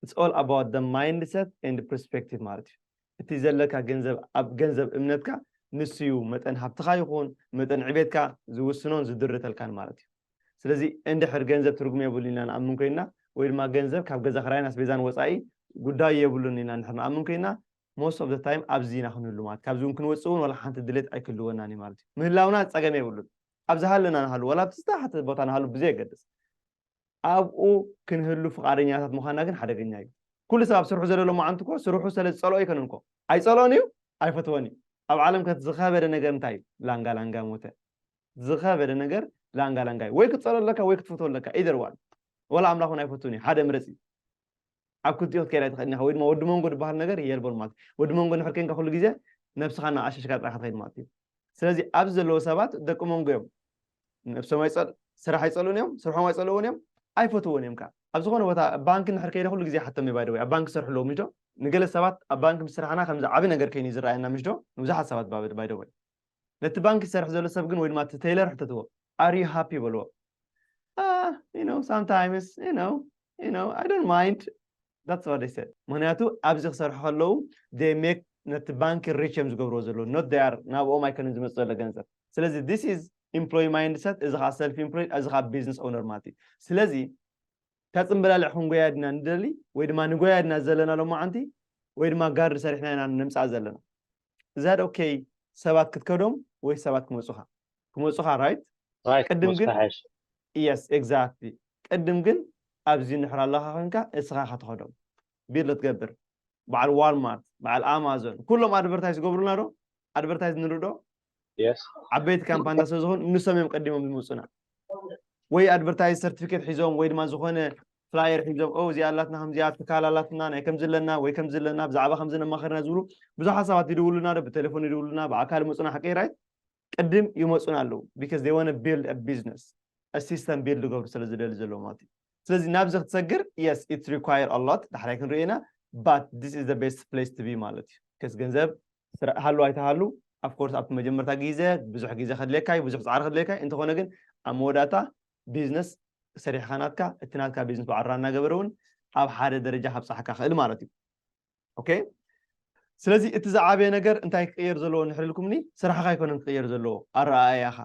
It's all about the mindset and perspective ማለት እዩ። እቲ ዘለካ ገንዘብ ኣብ ገንዘብ እምነትካ ንሱ እዩ መጠን ሃብትኻ ይኹን መጠን ዕቤትካ ዝውስኖን ዝድርተልካን ማለት እዩ። ስለዚ እንድሕር ገንዘብ ትርጉም የብሉን ኢና ንኣምን ኮይንና ወይ ድማ ገንዘብ ካብ ገዛ ክራይን ኣስቤዛን ወፃኢ ጉዳይ የብሉን ኢና እንድሕር ንኣምን ኮይንና most of the time ኣብዚ ኢና ክንህሉ ማለት ካብዚ እውን ክንወፅእ እውን ዋላ ሓንቲ ድሌት ኣይክልወናን እዩ ማለት እዩ። ምህላውና ፀገም የብሉን። ኣብ ዝሃለና ንሃሉ ዋላ ኣብቲ ዝተሓተ ቦታ ንሃሉ ብዘየገድስ ኣብኡ ክንህሉ ፍቓደኛታት ምዃንና ግን ሓደገኛ እዩ። ኩሉ ሰብ ኣብ ስርሑ ዘሎ ሎማዓንቲ እኮ ስርሑ ስለ ዝፀልኦ ኣይኮነን እኮ ኣይፀልኦን እዩ ኣይፈትወን እዩ። ኣብ ዓለም ከ ዝኸበደ ነገር እንታይ እዩ? ላንጋ ላንጋ ሞተ። ዝኸበደ ነገር ላንጋ ላንጋ እዩ። ወይ ክትፀልኦ ኣለካ ወይ ክትፈትዎ ኣለካ። Either one ወላ ኣምላኽ እውን ኣይፈትውን እዩ። ሓደ ምረፂ። ኣብ ክልቲኡ ክትከይድ ኣይትኽእልን ኢኻ። ወይ ድማ ወዲ መንጎ ዝበሃል ነገር የልቦን ማለት እዩ። ወዲ መንጎ እንድሕር ኮይንካ ኩሉ ግዜ ነብስኻ እናኣሸሽካ ጥራይ ክትኸይድ ማለት እዩ። ስለዚ ኣብዚ ዘለዉ ሰባት ደቂ መንጎ እዮም። ነብሶም ኣይፀል ስራሕ ኣይፀልኡን እዮም፣ ስርሖም ኣይፀልኡን እዮም፣ ኣይፈትዎን እዮም ከዓ። ኣብ ዝኾነ ቦታ ባንክ እንድሕር ከይደ ኩሉ ግዜ ሓቶም እዩ። ባይደወይ ኣብ ባንክ ሰርሑ ኣለዉ ምሽ ዶ? ንገለ ሰባት ኣብ ባንክ ምስ ስራሕና ከምዚ ዓቢ ነገር ከይኑ እዩ ዝረኣየና ምሽ ዶ? ንብዙሓት ሰባት ባይደወይ ነቲ ባንክ ይሰርሕ ዘሎ ሰብ ግን ወይ ድማ እቲ ቴይለር ሕተትዎ፣ are you happy በልዎ። Sometimes you know you know I don't mind. That's what they said. ምክንያቱ ኣብዚ ክሰርሑ ከለዉ they make ነቲ ባንክ rich እዮም ዝገብርዎ ዘለዉ፣ not they are ናብኦም ኣይኮነን ዝመፅእ ዘሎ ገንዘብ። ስለዚ this is employee mindset፣ እዚ ከዓ self employed፣ እዚ ከዓ business owner ማለት እዩ። ስለዚ ካብ ፅምብላሊዕ ክንጎያ ድና ንደሊ ወይ ድማ ንጎያ ድና ዘለና ሎማዓንቲ ወይ ድማ ጋሪ ሰሪሕና ኢና ንምፃእ ዘለና። Is that okay? ሰባት ክትከዶም ወይ ሰባት ክመፁኻ? ክመፁኻ፣ right? Right፣ ቅድም ግን መፅናሕሽ Yes, exactly። ቅድም ግን ኣብዚ ንሕር ኣለኻ ኮንካ እስኻ ኢኻ ትኸዶም። ቢል ትገብር። በዓል ዋልማርት፣ በዓል ኣማዞን ኩሎም ኣድቨርታይዝ ይገብሩልና ዶ? ኣድቨርታይዝ ንርኢ ዶ? Yes። ዓበይቲ ካምፓኒታት ስለ ዝኾኑ ንሶም እዮም ቀዲሞም ዝመፁና። ወይ ኣድቨርታይዝ ሰርቲፊኬት ሒዞም ወይ ድማ ዝኾነ ፍላየር ሒዞም፣ ኦ እዚኣ ኣላትና፣ ከምዚኣ ትካል ኣላትና፣ ናይ ከምዚ ኣለና ወይ ከምዚ ኣለና፣ ብዛዕባ ከምዚ ነማኸርና ዝብሉ ብዙሓት ሰባት ይድውሉና ዶ? ብቴሌፎን ይድውሉና፣ ብኣካል ይመፁና። ሓቀይ፣ right? ቅድም ይመፁና ኣለዉ because they want build a business, a system build ይገብሩ ስለ ዝደሊ ዘለዉ ማለት እዩ። ስለዚ ናብዚ ክትሰግር፣ yes, it's require a lot፣ ዳሕራይ ክንሪኦ ኢና፣ but this is the best place to be ማለት እዩ። ከስ ገንዘብ ስራ- ሃሉ ኣይተሃሉ፣ of course ኣብቲ መጀመርታ ግዜ ብዙሕ ግዜ ከድልየካ እዩ፣ ብዙሕ ፃዕሪ ከድልየካ እዩ። እንተኾነ ግን ኣብ መወዳእታ ቢዝነስ ሰሪሕካ ናትካ፣ እቲ ናትካ ቢዝነስ ባዕራ እናገበረ እውን ኣብ ሓደ ደረጃ ካብፅሓካ ክእል ማለት እዩ። ኦኬ፣ ስለዚ እቲ ዝዓበየ ነገር እንታይ ክቅየር ዘለዎ እንድሕር ኢልኩምኒ፣ ስራሕኻ ኣይኮነን ክቅየር ዘለዎ፣ ኣረኣእያኻ።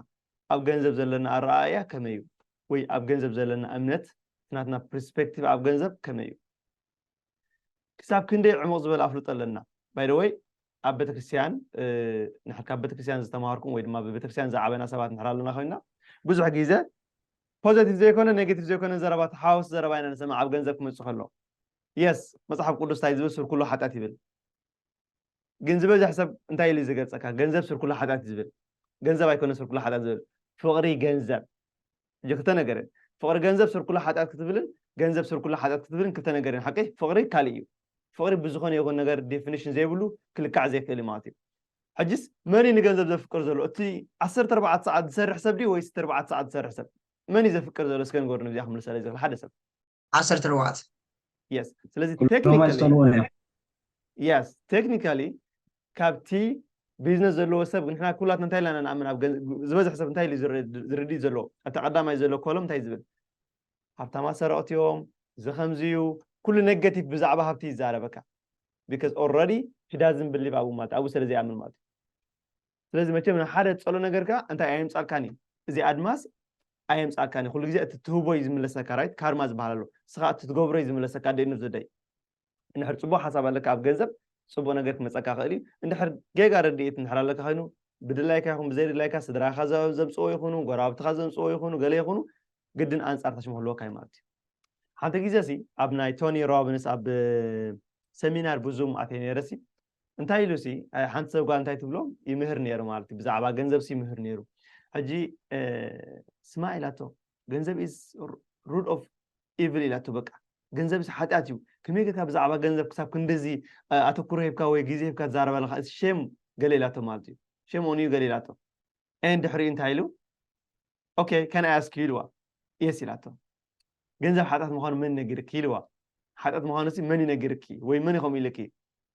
ኣብ ገንዘብ ዘለና ኣረኣእያ ከመይ እዩ? ወይ ኣብ ገንዘብ ዘለና እምነት፣ ናትና ፐርስፔክቲቭ ኣብ ገንዘብ ከመይ እዩ? ክሳብ ክንደይ ዕሙቕ ዝበለ ኣፍልጦ ኣለና? By the way፣ ኣብ ቤተክርስትያን እ፣ ንሕ- ካብ ቤተክርስትያን ዝተማሃርኩም ወይ ድማ ብቤተክርስትያን ዝዓበና ሰባት ንሕር ኣለና ኮይና ብዙሕ ግዜ ፖዘቲቭ ዘይኮነ ኔጌቲቭ ዘይኮነ ዘረባ ተሓዋወስ ዘረባ ኢና ንሰማዕ ኣብ ገንዘብ ክመፅእ ከሎ። የስ፣ መፅሓፍ ቅዱስ እንታይ ዝብል? ስር ኩሉ ሓጢኣት ይብል። ግን ዝበዝሕ ሰብ እንታይ ኢሉ እዩ ዝገልፀካ? ገንዘብ ስር ኩሉ ሓጢኣት እዩ ዝብል። ገንዘብ ኣይኮነ ስር ኩሉ ሓጢኣት ዝብል፣ ፍቕሪ ገንዘብ። እጆ ክልተ ነገር እየን። ፍቕሪ ገንዘብ ስር ኩሉ ሓጢኣት ክትብልን ገንዘብ ስር ኩሉ ሓጢኣት ክትብልን ክልተ ነገር እየን። ሓቂ ፍቕሪ ካልእ እዩ። ፍቕሪ ብዝኾነ ይኹን ነገር ዴፊኒሽን ዘይብሉ ክልካዕ ዘይክእል እዩ ማለት እዩ። ሕጅስ መን እዩ ንገንዘብ ዘፍቅር ዘሎ? እቲ ዓሰርተ ኣርባዕተ ሰዓት ዝሰርሕ ሰብ ድዩ ወይስ ዓሰርተ ኣርባዕተ ሰዓት ዝሰርሕ ሰብ? መን እዩ ዘፍቅር ዘሎ? እስከ ንገሩኒ፣ እዚኣ ክምልሰለይ ዝኽእል ሓደ ሰብ። ዓሰርተ ኣርባዕተ የስ። ስለዚ ኩሎም ቴክኒካሊ ኣይሰልዎን እዮም። የስ፣ ቴክኒካሊ ካብቲ ቢዝነስ ዘለዎ ሰብ ንሕና ኩላትና እንታይ ኢልና ንኣምን? ኣብ ገን- ዝበዝሕ ሰብ እንታይ ኢሉ ዝረ- ዝርድእ ዘለዎ? እቲ ቀዳማይ ዘሎ ኮሎም እንታይ ዝብል? ሃብታማት ሰረቕቲ እዮም፣ እዚ ከምዚ እዩ፣ ኩሉ ኔጋቲቭ ብዛዕባ ሃብቲ ይዛረበካ። Because already he doesn't believe ኣብኡ ማለት ኣብኡ ስለ ዘይኣምን ማለት እዩ። ስለዚ መቸም ንሓደ ጸሎ ነገርካ እንታይ ኣየምጻልካን እዩ፣ እዚ ኣድማስ ኣየምጻልካን እዩ። ኩሉ ግዜ እቲ ትህቦ እዩ ዝምለሰካ፣ ራይት? ካርማ ዝበሃል ኣሎ። ንስኻ እቲ ትገብሮ እዩ ዝምለሰካ። ደይኑ ዝደይ እንድሕር ጽቡቕ ሓሳብ ኣለካ ኣብ ገንዘብ፣ ጽቡቕ ነገር ክመጸካ ክእል እዩ። እንድሕር ጌጋ ረድኤት እንድሕር ኣለካ ኮይኑ፣ ብድላይካ ይኹን ብዘይድላይካ፣ ስድራኻ ዘ- ዘምጽኦ ይኹኑ፣ ጎረባብትኻ ዘምጽኦ ይኹኑ፣ ገለ ይኹኑ፣ ግድን ኣንጻር ተሽሞ ክህልወካ እዩ ማለት እዩ። ሓንቲ ግዜ ሲ ኣብ ናይ ቶኒ ሮቢንስ ኣብ ሰሚናር ብዙም ኣትየ ነይረ ሲ እንታይ ኢሉ ሲ፣ ሓንቲ ሰብ ጓል እንታይ ትብሎ፣ ይምህር ነይሩ ማለት እዩ። ብዛዕባ ገንዘብ ሲ ይምህር ነይሩ። ሕጂ ስማ ኢላቶ፣ ገንዘብ is root of evil ኢላቶ። በቃ ገንዘብ ሲ ሓጢኣት እዩ። ከመይ ጌርካ ብዛዕባ ገንዘብ ክሳብ ክንድዚ ኣተኩሮ ሂብካ ወይ ግዜ ሂብካ ትዛረብ ኣለካ? ሼም ገለ ኢላቶ ማለት እዩ። ሼም ኦን ዩ ገለ ኢላቶ። ኤን ድሕሪኡ እንታይ ኢሉ? ኦኬ፣ can I ask you ኢልዋ። የስ ኢላቶ። ገንዘብ ሓጢኣት ምዃኑ መን ነጊርኪ ኢልዋ። ሓጢኣት ምዃኑ ሲ መን ይነግርኪ ወይ መን ይኸም ኢልኪ?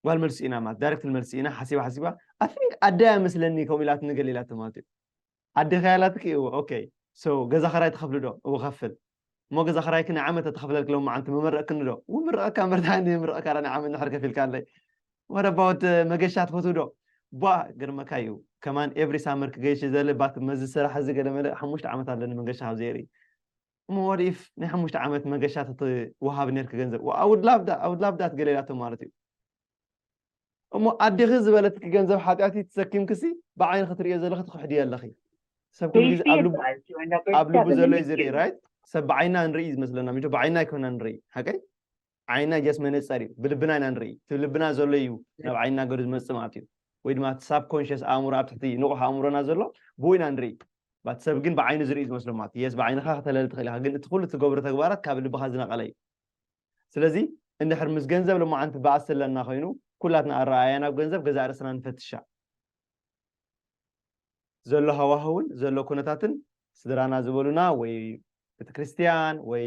ጓል መልሲ ኢና ማለት ዳይሬክት መልሲ ኢና ሓሲባ ሓሲባ፣ I think ኣደያ መስለኒ ከምኡ ኢላትኒ ገለ ኢላቶ ማለት እዩ። ኣዴኻ ያላትኪ እወ። ኦኬ፣ ሶ ገዛ ኸራይ ትኸፍሊ ዶ? እወ ኸፍል። እሞ ገዛ ኸራይኪ ናይ ዓመት ተኸፍለልኪ ሎም መዓንቲ መመረቕክኒ ዶ? እወ ምረቐካ እምበር እንታይ ምረቐካ ናይ ዓመት ንድሕር ከፊልካ ኣለይ። What about መገሻ ትፈትው ዶ? ቧ ግርመካ እዩ። ከማን ኤቭሪ ሳመር ክገይሽ ዘለ ባት መዚ ስራሕ እዚ ገለ መለ ሓሙሽተ ዓመት ኣለኒ መገሻ ካብ ዘይርኢ። እሞ what if ናይ ሓሙሽተ ዓመት መገሻ ተትወሃብ ነርኪ ገንዘብ? I would love that, I would love that ገለ ኢላቶ ማለት እዩ። እሞ ኣዴኺ ዝበለትኪ ገንዘብ ሓጢኣት እዩ ተሰኪምክሲ ብዓይኒ ክትርእዮ ዘለኺ ትኽሕድዮ ኣለኺ። ሰብ ኩሉ ግዜ ኣብ ልቡ ኣብ ልቡ ዘሎ እዩ ዝርኢ፣ ራይት? ሰብ ብዓይና ንርኢ እዩ ዝመስለና፣ ምሽ ብዓይና ኣይኮና ንርኢ። ሓቀይ ዓይና ጀስ መነፀር እዩ፣ ብልብና ኢና ንርኢ። እቲ ልብና ዘሎ እዩ ናብ ዓይና ገሩ ዝመፅእ ማለት እዩ። ወይ ድማ እቲ ሳብኮንሽስ ኣእምሮ ኣብ ትሕቲ ንቑሕ ኣእምሮና ዘሎ ብኡ ኢና ንርኢ። ባት ሰብ ግን ብዓይኑ ዝርኢ ዝመስሎ ማለት የስ ብዓይንኻ ከተለል ትኽእል ኢኻ ግን እቲ ኩሉ ትገብሮ ተግባራት ካብ ልብኻ ዝነቐለ እዩ ስለዚ እንድሕር ምስ ገንዘብ ሎማዓንቲ በኣስ ኣለና ኮይኑ ኩላትና ኣረኣያ ናብ ገንዘብ ገዛእ ርእስና ንፈትሻ ዘሎ ሃዋህውን ዘሎ ኩነታትን ስድራና ዝበሉና ወይ ቤተክርስትያን ወይ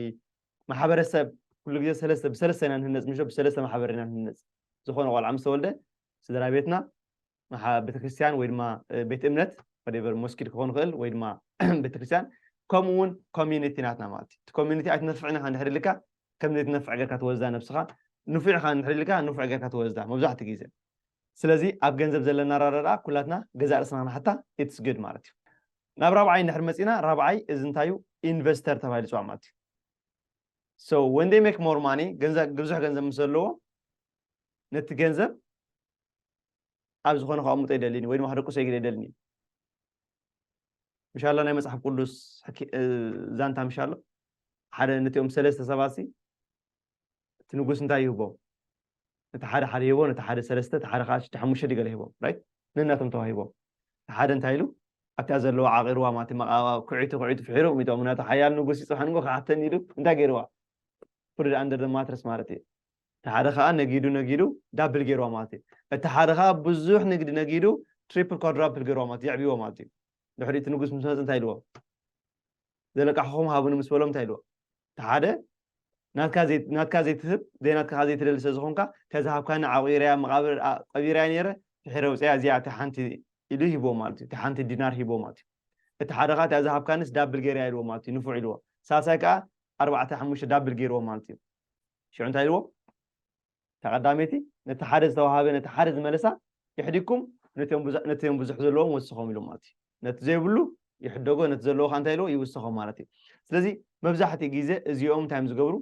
ማሕበረሰብ ኩሉ ግዜ ሰለስተ ብሰለስተ ኢና ንህነፅ ምሽ ብሰለስተ ማሕበር ኢና ንህነፅ ዝኾነ ቆልዓ ምስ ተወልደ ስድራ ቤትና ቤተክርስትያን ወይ ድማ ቤት እምነት ወደበር መስጊድ ክኾን ይኽእል ወይ ድማ ቤተክርስትያን ከምኡ እውን ኮሚኒቲ ናትና ማለት እዩ ኮሚኒቲ ኣይትነፍዕን ኢኻ እንድሕር ኢልካ ከም ዘይትነፍዕ ገርካ ትወስዳ ነብስኻ ንፉዕ ኢኻ እንድሕር ኢልካ ንፉዕ ገርካ ትወስዳ መብዛሕትኡ ግዜ ስለዚ ኣብ ገንዘብ ዘለና ኣረዳድኣ ኩላትና ገዛእ ርእስና ክንሓታ it's good ማለት እዩ ናብ ራብዓይ እንድሕር መፂና ራብዓይ እዚ እንታይ እዩ ኢንቨስተር ተባሂሉ ይፅዋዕ ማለት እዩ so when they make more money ገንዘብ ብዙሕ ገንዘብ ምስ ዘለዎ ነቲ ገንዘብ ኣብ ዝኾነ ከቐምጦ ይደልን ወይ ድማ ከደቁሶ ይግደ ይደልን እዩ ምሻሎ ናይ መፅሓፍ ቅዱስ ዛንታ ምሻሎ ሓደ ነቲኦም ሰለስተ ሰባት እቲ ንጉስ እንታይ ይህቦም ነቲ ሓደ ሓደ ሂቦ ነቲ ሓደ ሰለስተ እቲ ሓደ ከዓ ሽቲ ሓሙሽተ ድገለ ሂቦም ራይት ነናቶም ተዋሂቦም እቲ ሓደ እንታይ ኢሉ ኣብቲኣ ዘለዋ ዓቂርዋ ማለት መቃባ ኩዒቱ ኩዒቱ ፍሒሩ ሚጦም ምክንያቱ ሓያል ንጉስ ይፅብሓ ንጎ ክሓተኒ ኢሉ እንታይ ገይርዋ put it under the mattress ማለት እዩ እቲ ሓደ ከዓ ነጊዱ ነጊዱ ዳብል ገይርዋ ማለት እዩ እቲ ሓደ ከዓ ብዙሕ ንግዲ ነጊዱ triple quadruple ገይርዋ ማለት የዕብዎ ማለት እዩ ድሕሪ እቲ ንጉስ ምስ መፅ እንታይ ኢልዎ ዘለቃሕኹም ሃቡኒ ምስ በሎም እንታይ ኢልዎ እቲ ሓደ ናትካ ዘይትህብ ዘይናትካ ዘይትደሊ ስለ ዝኾንካ ተዝሃብካኒ ዓቂረያ መቃብር ቀቢረያ ነይረ ፍሒረ ውፅያ እዚኣ እቲ ሓንቲ ኢሉ ሂብዎ ማለት እዩ እቲ ሓንቲ ዲናር ሂብዎ ማለት እዩ እቲ ሓደ ከዓ እዚኣ ዝሃብካንስ ዳብል ገይረያ ኢልዎ ማለት እዩ ንፉዕ ኢልዎ ሳልሳይ ከዓ ኣርባዕተ ሓሙሽተ ዳብል ገይርዎ ማለት እዩ ሽዑ እንታይ ኢልዎ ተቐዳመይቲ ነቲ ሓደ ዝተዋሃበ ነቲ ሓደ ዝመለሳ ይሕዲኩም ነቲኦም ብዙሕ ዘለዎም ወስኾም ኢሉ ማለት እዩ ነቲ ዘይብሉ ይሕደጎ ነቲ ዘለዎ ከዓ እንታይ ኢልዎ ይውስኾ ማለት እዩ ስለዚ መብዛሕትኡ ግዜ እዚኦም እንታይ እዮም ዝገብሩ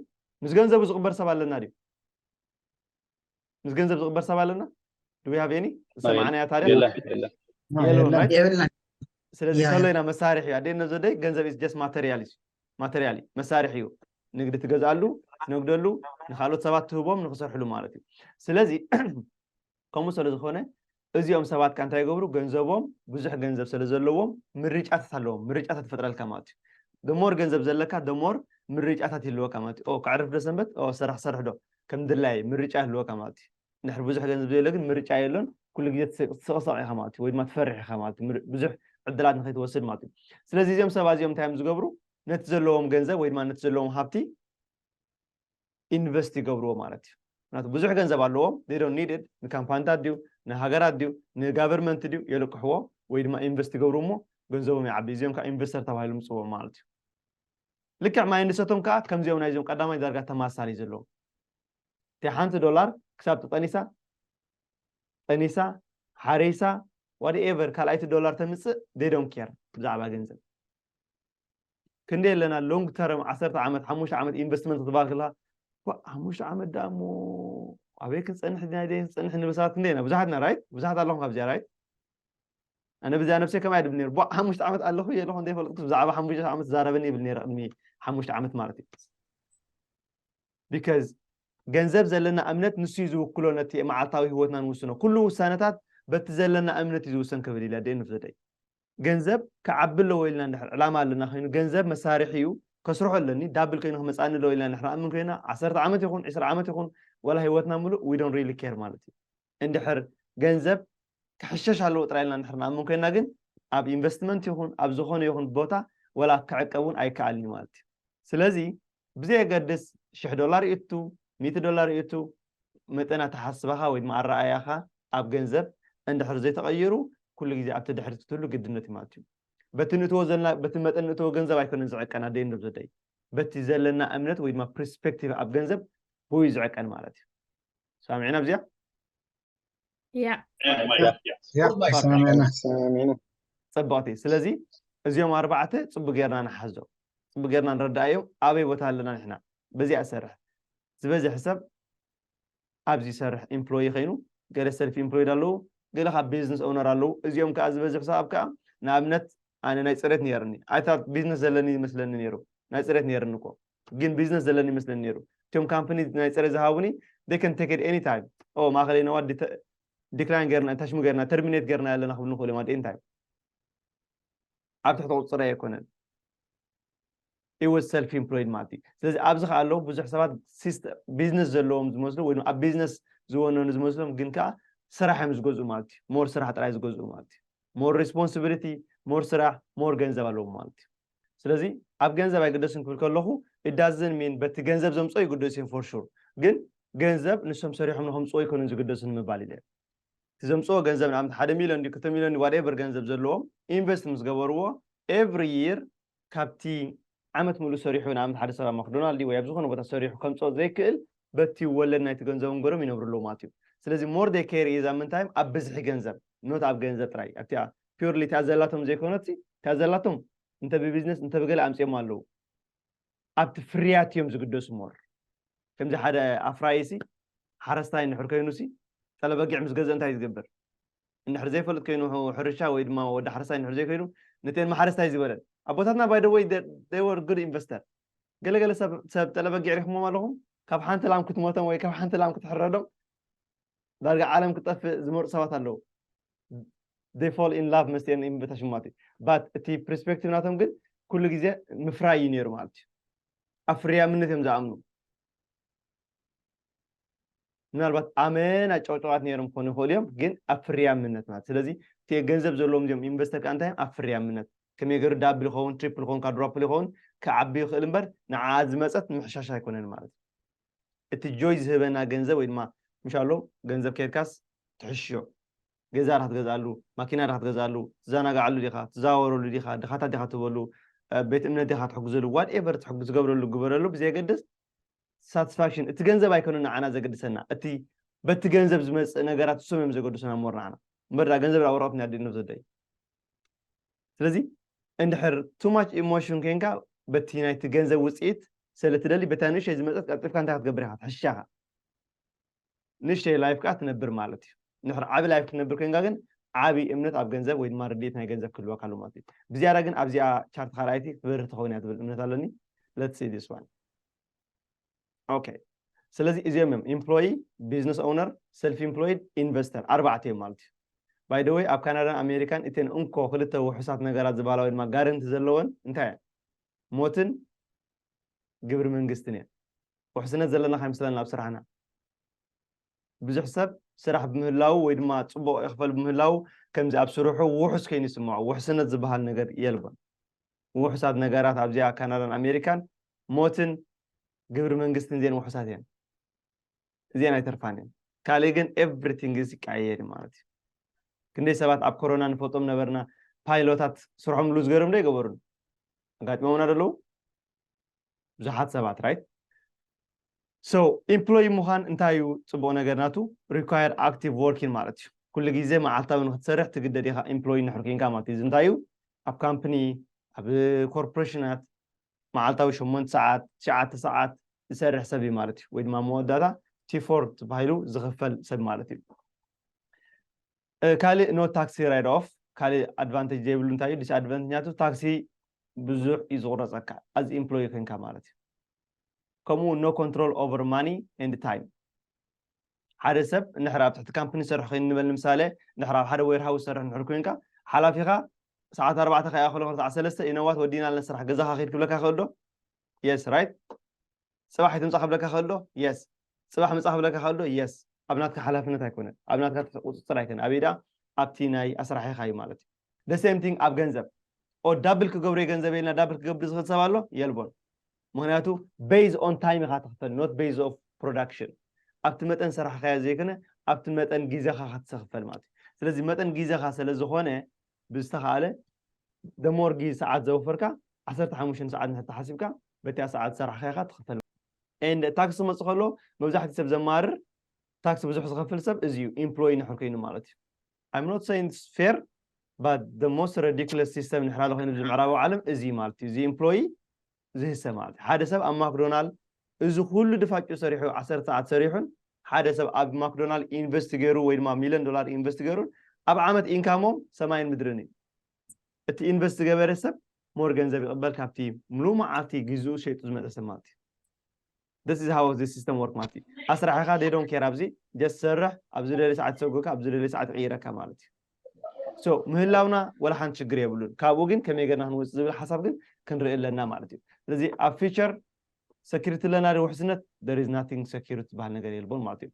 ምስ ገንዘቡ ዝቕበር ሰብ ኣለና ድዩ ምስ ገንዘብ ዝቕበር ሰብ ኣለና ድዊ ሃብ ኒ ዝሰማዕናያ ታሪክ ስለዚ ከሎ ኢና መሳርሒ እዩ ኣደ ነዘደይ ገንዘብ is just material እዩ material እዩ መሳርሒ እዩ ንግዲ ትገዝኣሉ ትነግደሉ ንካልኦት ሰባት ትህቦም ንክሰርሕሉ ማለት እዩ ስለዚ ከምኡ ስለ ዝኾነ እዚኦም ሰባት ካ እንታይ ይገብሩ ገንዘቦም ብዙሕ ገንዘብ ስለ ዘለዎም ምርጫታት ኣለዎም ምርጫታት ትፈጥረልካ ማለት እዩ ደሞር ገንዘብ ዘለካ ደሞር ምርጫታት ይህልወካ ማለት እዩ ከዕርፍ ዶ ሰንበት ስራሕ ሰርሕ ዶ ከም ድላይ ምርጫ ይህልወካ ማለት እዩ እንድሕር ብዙሕ ገንዘብ ዘየሎ ግን ምርጫ የሎን ኩሉ ግዜ ትስቕሰቕ ኢኻ ማለት እዩ ወይ ድማ ትፈርሕ ኢኻ ማለት እዩ ብዙሕ ዕድላት ንኸይትወስድ ማለት እዩ ስለዚ እዚኦም ሰባት እዚኦም እንታይ እዮም ዝገብሩ ነቲ ዘለዎም ገንዘብ ወይ ድማ ነቲ ዘለዎም ሃብቲ ኢንቨስት ይገብርዎ ማለት እዩ ምክንያቱ ብዙሕ ገንዘብ ኣለዎም they don't need it ንካምፓኒታት ድዩ ንሃገራት ድዩ ንጋቨርመንት ድዩ የልቅሕዎ ወይ ድማ ኢንቨስት ይገብሩ እሞ ገንዘቦም ይዓቢ እዚኦም ከዓ ኢንቨስተር ተባሂሎም ዝፅውዑ ማለት እዩ ልክዕ ማይንድሰቶም ከዓ ከምዚኦም ናይዞም ቀዳማይ ዳርጋ ተማሳሊ ዘለዎም እቲ ሓንቲ ዶላር ክሳብ ትጠኒሳ ጠኒሳ ሓሪሳ whatever ካልኣይቲ ዶላር ተምፅእ they don't care ብዛዕባ ገንዘብ ክንደይ ኣለና long term ዓሰርተ ዓመት ሓሙሽተ ዓመት ኢንቨስትመንት ክትባል ከለካ ሓሙሽተ ዓመት ደኣ እሞ ኣበይ ክንፀንሕ ናይ ክንፀንሕ ንብል ሰባት ክንደይ ኢና ብዙሓትና ራይት ብዙሓት ኣለኹም ካብዚኣ ራይት ኣነ ብዚኣ ነብሰይ ከማይ ድብል ነይሩ ቧዕ ሓሙሽተ ዓመት ኣለኹ የለኹ እንተይፈልጥኩ ብዛዕባ ሓሙሽተ ዓመት ዛረበኒ ይብል ነይረ ቅድሚ ሓሙሽተ ዓመት ማለት እዩ because ገንዘብ ዘለና እምነት ንሱ እዩ ዝውክሎ ነቲ መዓልታዊ ህይወትና ንውስኖ ኩሉ ውሳነታት በቲ ዘለና እምነት እዩ ዝውሰን ክብል ኢለ ደይ ንፍዘደይ ገንዘብ ክዓቢ ኣለዎ ኢልና እንድሕር ዕላማ ኣለና ኮይኑ ገንዘብ መሳርሒ እዩ ከስርሖ ኣለኒ ዳብል ኮይኑ ክመፃኒ ኣለዎ ኢልና እንድሕር ንኣምን ኮይና ዓሰርተ ዓመት ይኹን ዕስራ ዓመት ይኹን ወላ ህይወትና ምሉእ we don't really care ማለት እዩ እንድሕር ገንዘብ ክሕሸሽ ኣለዎ ጥራይ ኢልና እንድሕር ንኣምን ኮይና ግን ኣብ ኢንቨስትመንት ይኹን ኣብ ዝኾነ ይኹን ቦታ ወላ ክዕቀብ እውን ኣይከኣልን እዩ ማለት እዩ ስለዚ ብዘየገድስ ሽሕ ዶላር ይእቱ ሚእቲ ዶላር ይእቱ መጠን ኣተሓስባኻ ወይ ድማ ኣረኣያኻ ኣብ ገንዘብ እንድሕር ዘይተቐይሩ ኩሉ ግዜ ኣብቲ ድሕሪት ክትህሉ ግድነት እዩ ማለት እዩ በቲ ንእትዎ ዘለና በቲ መጠን ንእትዎ ገንዘብ ኣይኮነን ዝዕቀን ኣደይ ንብ ዘደይ በቲ ዘለና እምነት ወይ ድማ ፕርስፔክቲቭ ኣብ ገንዘብ ብኡ እዩ ዝዕቀን ማለት እዩ ሰሚዕና ኣብዚኣ ያ ሰሚዕና ሰሚዕና ፅብቕቲ ስለዚ እዚኦም ኣርባዕተ ፅቡቅ ጌርና ንሓዞ ፅቡቅ ጌርና ንረዳእዮም ኣበይ ቦታ ኣለና ንሕና በዚኣ ዝሰርሕ ዝበዝሕ ሰብ ኣብዚ ይሰርሕ ኢምፕሎይ ከይኑ ገለ ሰልፍ ኢምፕሎይድ ኣለዉ ገለ ካብ ቢዝነስ ኦነር ኣለዉ እዚኦም ከዓ ዝበዝሕ ሰብ ከዓ ንኣብነት ኣነ ናይ ፅሬት ነይርኒ ኣይታት ቢዝነስ ዘለኒ ይመስለኒ ነይሩ ናይ ፅሬት ነይርኒ እኮ ግን ቢዝነስ ዘለኒ ይመስለኒ ነይሩ እቶም ካምፕኒ ናይ ፅሬት ዝሃቡኒ they can take it any time ኦ ማእኸለይ ነዋ ዲክላይን ገርና ታሽሙ ገርና ተርሚኔት ገርና ኣለና ክብሉ ንኽእሉ እዮም at any time ኣብ ትሕቲ ቁፅፅር ኣይኮነን። It was self employed ማለት እዩ። ስለዚ ኣብዚ ከዓ ኣለዉ ብዙሕ ሰባት ቢዝነስ ዘለዎም ዝመስሉ ወይ ኣብ ቢዝነስ ዝወነኑ ዝመስሎም ግን ከዓ ስራሕ እዮም ዝገዝኡ ማለት እዩ። ሞር ስራሕ ጥራይ ዝገዝኡ ማለት እዩ። ሞር ሪስፖንሲቢሊቲ፣ ሞር ስራሕ፣ ሞር ገንዘብ ኣለዎም ማለት እዩ። ስለዚ ኣብ ገንዘብ ኣይግደስን ክብል ከለኹ እዳዝን ሚን በቲ ገንዘብ ዘምፅኦ ይግደሱ እዮም ፎር ሹር። ግን ገንዘብ ንሶም ሰሪሖም ንከምፅኦ ኣይኮኑን ዝግደሱ ንምባል ኢለ። እቲ ዘምፅኦ ገንዘብ ንኣብነት ሓደ ሚሊዮን ድዩ ክልተ ሚሊዮን ዋትኤቨር ገንዘብ ዘለዎም ኢንቨስት ምስ ገበርዎ ኤቭሪ ይር ካብቲ ዓመት ሙሉእ ሰሪሑ ንኣብነት ሓደ ሰብ ኣብ ማክዶናልድ ወይ ኣብ ዝኾነ ቦታ ሰሪሑ ከምፅኦ ዘይክእል በቲ ወለድ ናይቲ ገንዘቦም ገሮም ይነብሩ ኣለዉ ማለት እዩ። ስለዚ more they care is ኣብ ምንታይ ኣብ ብዝሒ ገንዘብ ኖት ኣብ ገንዘብ ጥራይ ኣብቲኣ ፒርሊ እቲኣ ዘላቶም ዘይኮነትሲ እቲኣ ዘላቶም እንተ ብቢዝነስ እንተ ብገለ ኣምፅኦም ኣለዉ ኣብቲ ፍርያት እዮም ዝግደሱ ሞር ከምዚ ሓደ ኣፍራይሲ ሓረስታይ ንሕር ኮይኑሲ ጠለበጊዕ ምስ ገዘ እንታይ ዝገብር እንድሕር ዘይፈልጥ ኮይኑ ሕርሻ ወይ ድማ ወዲ ሓረስታይ እንድሕር ዘይኮይኑ ነተን ማሓረስታይ ዝበለን ኣቦታትና by the way they were good investor ገለገለ ሰብ ሰብ ጠለበጊዕ ሪኹሞም ኣለኹም ካብ ሓንቲ ላም ክትሞቶም ወይ ካብ ሓንቲ ላም ክትሕረዶም ዳርጋ ዓለም ክጠፍእ ዝመርፁ ሰባት ኣለዉ they fall in love መስትኤን ኢንቪቴሽን ማለት እዩ but እቲ ፐርስፔክቲቭ ናቶም ግን ኩሉ ግዜ ምፍራይ እዩ ነይሩ ማለት እዩ ኣብ ፍርያምነት እዮም ዝኣምኑ ምናልባት ኣመና ጨውጨዋት ነይሮም ክኾኑ ይኽእሉ እዮም ግን ኣብ ፍርያምነት ማለት ስለዚ እቲ ገንዘብ ዘለዎም እዚኦም ኢንቨስተር ከዓ እንታይ እዮም ኣብ ፍርያምነት ከመይ ገይሩ ዳብል ይኸውን ትሪፕል ይኸውን ካድራፕል ይኸውን ክዓቢ ይኽእል እምበር ንዓ ዝመፀት ምሕሻሽ ኣይኮነን ማለት እዩ እቲ ጆይ ዝህበና ገንዘብ ወይ ድማ ምሻሎ ገንዘብ ከድካስ ትሕሽዮ ገዛ ዳ ክትገዝኣሉ ማኪና ዳ ክትገዝኣሉ ትዘናግዓሉ ዲኻ ትዛወረሉ ዲኻ ድኻታት ዲኻ ትበሉ ቤት እምነት ዲኻ ትሕግዘሉ ዋትኤቨር ትሕግዝ ዝገብረሉ ግበረሉ ብዘየገድስ ሳትስፋክሽን እቲ ገንዘብ ኣይኮነ ንዓና ዘገድሰና እቲ በቲ ገንዘብ ዝመፅእ ነገራት እሶም እዮም ዘገድሱና ሞር ንዓና እምበር ዳ ገንዘብ ዳ ወረቐት ናይ ኣዲኖ ዘደይ ስለዚ እንድሕር too much emotion ኮይንካ በቲ ናይቲ ገንዘብ ውፅኢት ስለትደሊ በታ ንእሽተይ ዝመፀት ቀልጢፍካ እንታይ ክትገብር ኢኻ ትሕሻኻ ንእሽተይ ላይፍ ከዓ ትነብር ማለት እዩ እንድሕር ዓቢ ላይፍ ክትነብር ኮይንካ ግን ዓቢ እምነት ኣብ ገንዘብ ወይ ድማ ርድኢት ናይ ገንዘብ ክህልወካ ኣሎ ማለት እዩ ብዝያዳ ግን ኣብዚኣ ቻርት ካልኣይቲ ክትበርህ ትኸውን እያ ትብል እምነት ኣለኒ let's see this one okay ስለዚ እዚኦም እዮም employee business owner self employed investor ኣርባዕተ እዮም ማለት እዩ by the way ኣብ ካናዳን ኣሜሪካን እተን እንኮ ክልተ ውሑሳት ነገራት ዝበሃላ ወይ ድማ ጋረንቲ ዘለወን እንታይ እየን ሞትን ግብሪ መንግስትን እየን ውሕስነት ዘለና ከይመስለና ኣብ ስራሕና ብዙሕ ሰብ ስራሕ ብምህላው ወይ ድማ ፅቡቕ ይኽፈል ብምህላው ከምዚ ኣብ ስርሑ ውሑስ ከይኑ ይስምዖ ውሕስነት ዝበሃል ነገር የልቦን ውሑሳት ነገራት ኣብዚኣ ካናዳን ኣሜሪካን ሞትን ግብሪ መንግስትን ዜን ውሑሳት እየን እዚአን ኣይተርፋን እየን ካልእ ግን everything is ይቀያየር ማለት እዩ ክንደይ ሰባት ኣብ ኮሮና ንፈልጦም ነበርና ፓይሎታት ስርሖም ሉዝ ገይሮም ዶ ይገበሩን ኣጋጢሞምና ደለዉ ብዙሓት ሰባት right so employee ምዃን እንታይ እዩ ፅቡቕ ነገር ናቱ require active working ማለት እዩ ኩሉ ግዜ መዓልታዊ ንክትሰርሕ ትግደድ ኢኻ employee እንድሕር ኮይንካ ማለት እዩ እዚ እንታይ እዩ ኣብ ካምፕኒ ኣብ ኮርፖሬሽናት መዓልታዊ ሸሞንተ ሰዓት ትሽዓተ ሰዓት ዝሰርሕ ሰብ እዩ ማለት እዩ ወይ ድማ መወዳእታ ቲ ፎር ተባሂሉ ዝኽፈል ሰብ ማለት እዩ ካልእ no tax write off ካልእ ኣድቫንቴጅ ዘይብሉ እንታይ እዩ disadvantage ኛቱ ታክሲ ብዙሕ እዩ ዝቑረፀካ as employee ኮይንካ ማለት እዩ ከምኡ no control over money and time ሓደ ሰብ እንድሕር ኣብ ትሕቲ ካምፕኒ ዝሰርሕ ኮይኑ ንበል ንምሳሌ እንድሕር ኣብ ሓደ ዌርሃውስ ዝሰርሕ እንድሕር ኮይንካ ሓላፊኻ ሰዓት ኣርባዕተ ከይኣኸሎ ክሳዕ ሰለስተ you know what ወዲእና ኣለና ስራሕ ገዛኻ ከይድ ክብለካ ይኽእል ዶ yes right ፅባሕ ኣይትምፃእ ክብለካ ይኽእል ዶ yes ፅባሕ ምፃእ ክብለካ ይኽእል ዶ yes ኣብ ናትካ ሓላፍነት ኣይኮነን ኣብ ናትካ ትሕቲ ቁፅፅር ኣይኮነን ኣበይ ደኣ ኣብቲ ናይ ኣስራሒኻ እዩ ማለት እዩ the same thing ኣብ ገንዘብ ኦ ዳብል ክገብሮ ገንዘብ የልና ዳብል ክገብር ዝኽእል ሰብ ኣሎ የልቦን ምክንያቱ based on time ኢኻ ትኽፈል not based of production ኣብቲ መጠን ሰራሕካዮ ዘይኮነ ኣብቲ መጠን ግዜኻ ክትሰኽፈል ማለት እዩ ስለዚ መጠን ግዜኻ ስለ ዝኾነ ብዝተኻኣለ the more ግዜ ሰዓት ዘውፈርካ ዓሰርተ ሓሙሽተ ሰዓት ንሕተሓሲብካ በቲያ ሰዓት ሰራሕካኻ ትኽፈል and ታክስ መፅ ከሎ መብዛሕትኡ ሰብ ዘማርር ታክስ ብዙሕ ዝኸፍል ሰብ እዚ እዩ employee ንሕር ኮይኑ ማለት እዩ I'm not saying it's fair but the most ridiculous system ንሕራሉ ኮይኑ እዚ ምዕራባዊ ዓለም እዚ ማለት እዩ እዚ employee ዝህሰ ማለት ሓደ ሰብ ኣብ ማክዶናል እዚ ኩሉ ድፋጭ ሰሪሑ ዓሰርተ ሰዓት ሰሪሑን ሓደ ሰብ ኣብ ማክዶናል ኢንቨስት ገይሩ ወይ ድማ ሚሊዮን ዶላር ኢንቨስት ገይሩን ኣብ ዓመት ኢንካሞም ሰማይን ምድርን እዩ እቲ ኢንቨስት ዝገበረ ሰብ ሞር ገንዘብ ይቕበል ካብቲ ሙሉ መዓልቲ ግዝኡ ሸይጡ ዝመፀ ሰብ ማለት እዩ this is how this system work ማለት እዩ ኣስራሒኻ they don't care ኣብዚ just ሰርሕ ኣብዚ ደሊ ሰዓት ይሰጉካ ኣብዚ ደሊ ሰዓት ይቕይረካ ማለት እዩ So ምህላውና ወላ ሓንቲ ችግር የብሉን። ካብኡ ግን ከመይ ገርና ክንወፅእ ዝብል ሓሳብ ግን ክንርኢ ኣለና ማለት እዩ። ስለዚ ኣብ future security ኣለና ዶ ውሕስነት? There is nothing security ዝበሃል ነገር የልቦን ማለት እዩ።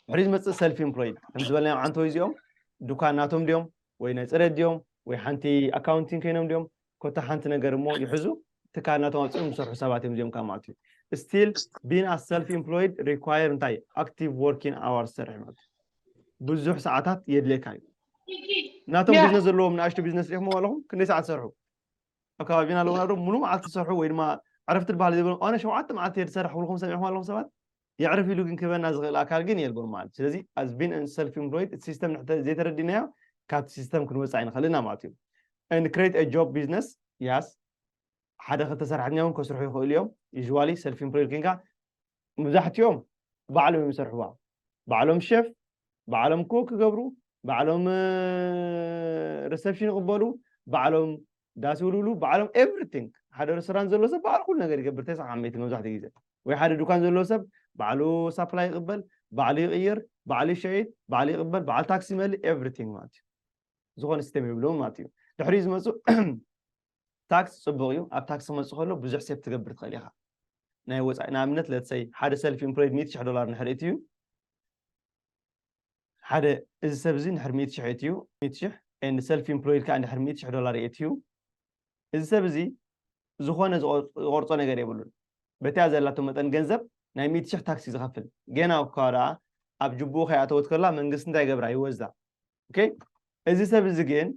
ድሕሪ ዝመፅእ self employed ከም ዝበልናዮም ዓንተወይ እዚኦም ዱካን ናቶም ድዮም ወይ ናይ ፅሬት ድዮም ወይ ሓንቲ accounting ኮይኖም ድዮም? ኮታ ሓንቲ ነገር እሞ ይሕዙ ትካል ናቶም ኣውፅኦም ዝሰርሑ ሰባት እዮም እዚኦም ካብ ማለት እዩ። Still being as self employed require እንታይ? Active working hours ሰርሕ ማለት እዩ። ብዙሕ ሰዓታት የድልየካ እዩ። ናቶም ቢዝነስ ዘለዎም ንኣሽቱ ቢዝነስ ሪኢኹም ኣለኹም ክንደይ ሰዓት ሰርሑ? ኣብ ከባቢና ኣለውና ዶ ሙሉ መዓልቲ ዝሰርሑ ወይ ድማ ዕረፍቲ ዝበሃል ዘይብሎም ኣነ ሸውዓተ መዓልቲ እየ ዝሰርሕ ክብልኩም ሰሚዕኹም ኣለኹም ሰባት? የዕርፍ ኢሉ ግን ክበና ዝኽእል ኣካል ግን የልቦን ማለት እዩ። ስለዚ as being self employed እቲ system ዘይተረዲናዮ ካብቲ system ክንወፅእ ኣይንኽእልና ማለት እዩ። And create a job business, yes። ሓደ ክልተ ሰራሕተኛ እውን ከስርሑ ይኽእሉ እዮም። Usually self employed ኮይንካ መብዛሕትኦም ባዕሎም እዮም ዝሰርሕዋ። ባዕሎም ሸፍ፣ ባዕሎም ኮክ ክገብሩ፣ ባዕሎም reception ይቕበሉ፣ ባዕሎም ዳስ ይውልውሉ፣ ባዕሎም everything። ሓደ ሬስቶራንት ዘሎ ሰብ ባዕሉ ኩሉ ነገር ይገብር። ተስዓ ዓመት መብዛሕትኡ ግዜ ወይ ሓደ ዱካን ዘሎ ሰብ ባዕሉ ሳፕላይ ይቕበል፣ ባዕሉ ይቕይር፣ ባዕሉ ይሸይጥ፣ ባዕሉ ይቕበል፣ ባዕሉ ታክሲ ይመልእ፣ everything ማለት እዩ። ዝኾነ ሲስተም የብሎም ማለት እዩ። ድሕሪ ዝመፁ ታክስ ፅቡቕ እዩ። ኣብ ታክስ ክመፅእ ከሎ ብዙሕ ሴፍ ትገብር ትኽእል ኢኻ። ናይ ወፃኢ ንኣብነት ለትሰይ ሓደ self employed ሚእቲ ሽሕ ዶላር ንሕር እትዩ ሓደ እዚ ሰብ እዚ ንሕር ሚእቲ ሽሕ እትዩ ሚእቲ ሽሕ and self employed ከዓ ንሕር ሚእቲ ሽሕ ዶላር እትዩ እዚ ሰብ እዚ ዝኾነ ዝቆርፆ ነገር የብሉን። በቲያ ዘላቶ መጠን ገንዘብ ናይ ሚእቲ ሽሕ ታክሲ ዝኸፍል ገና እኳ ደኣ ኣብ ጅቡኡ ከይኣተወት ከላ መንግስቲ እንታይ ገብራ ይወዛ። ኦኬ እዚ ሰብ እዚ ግን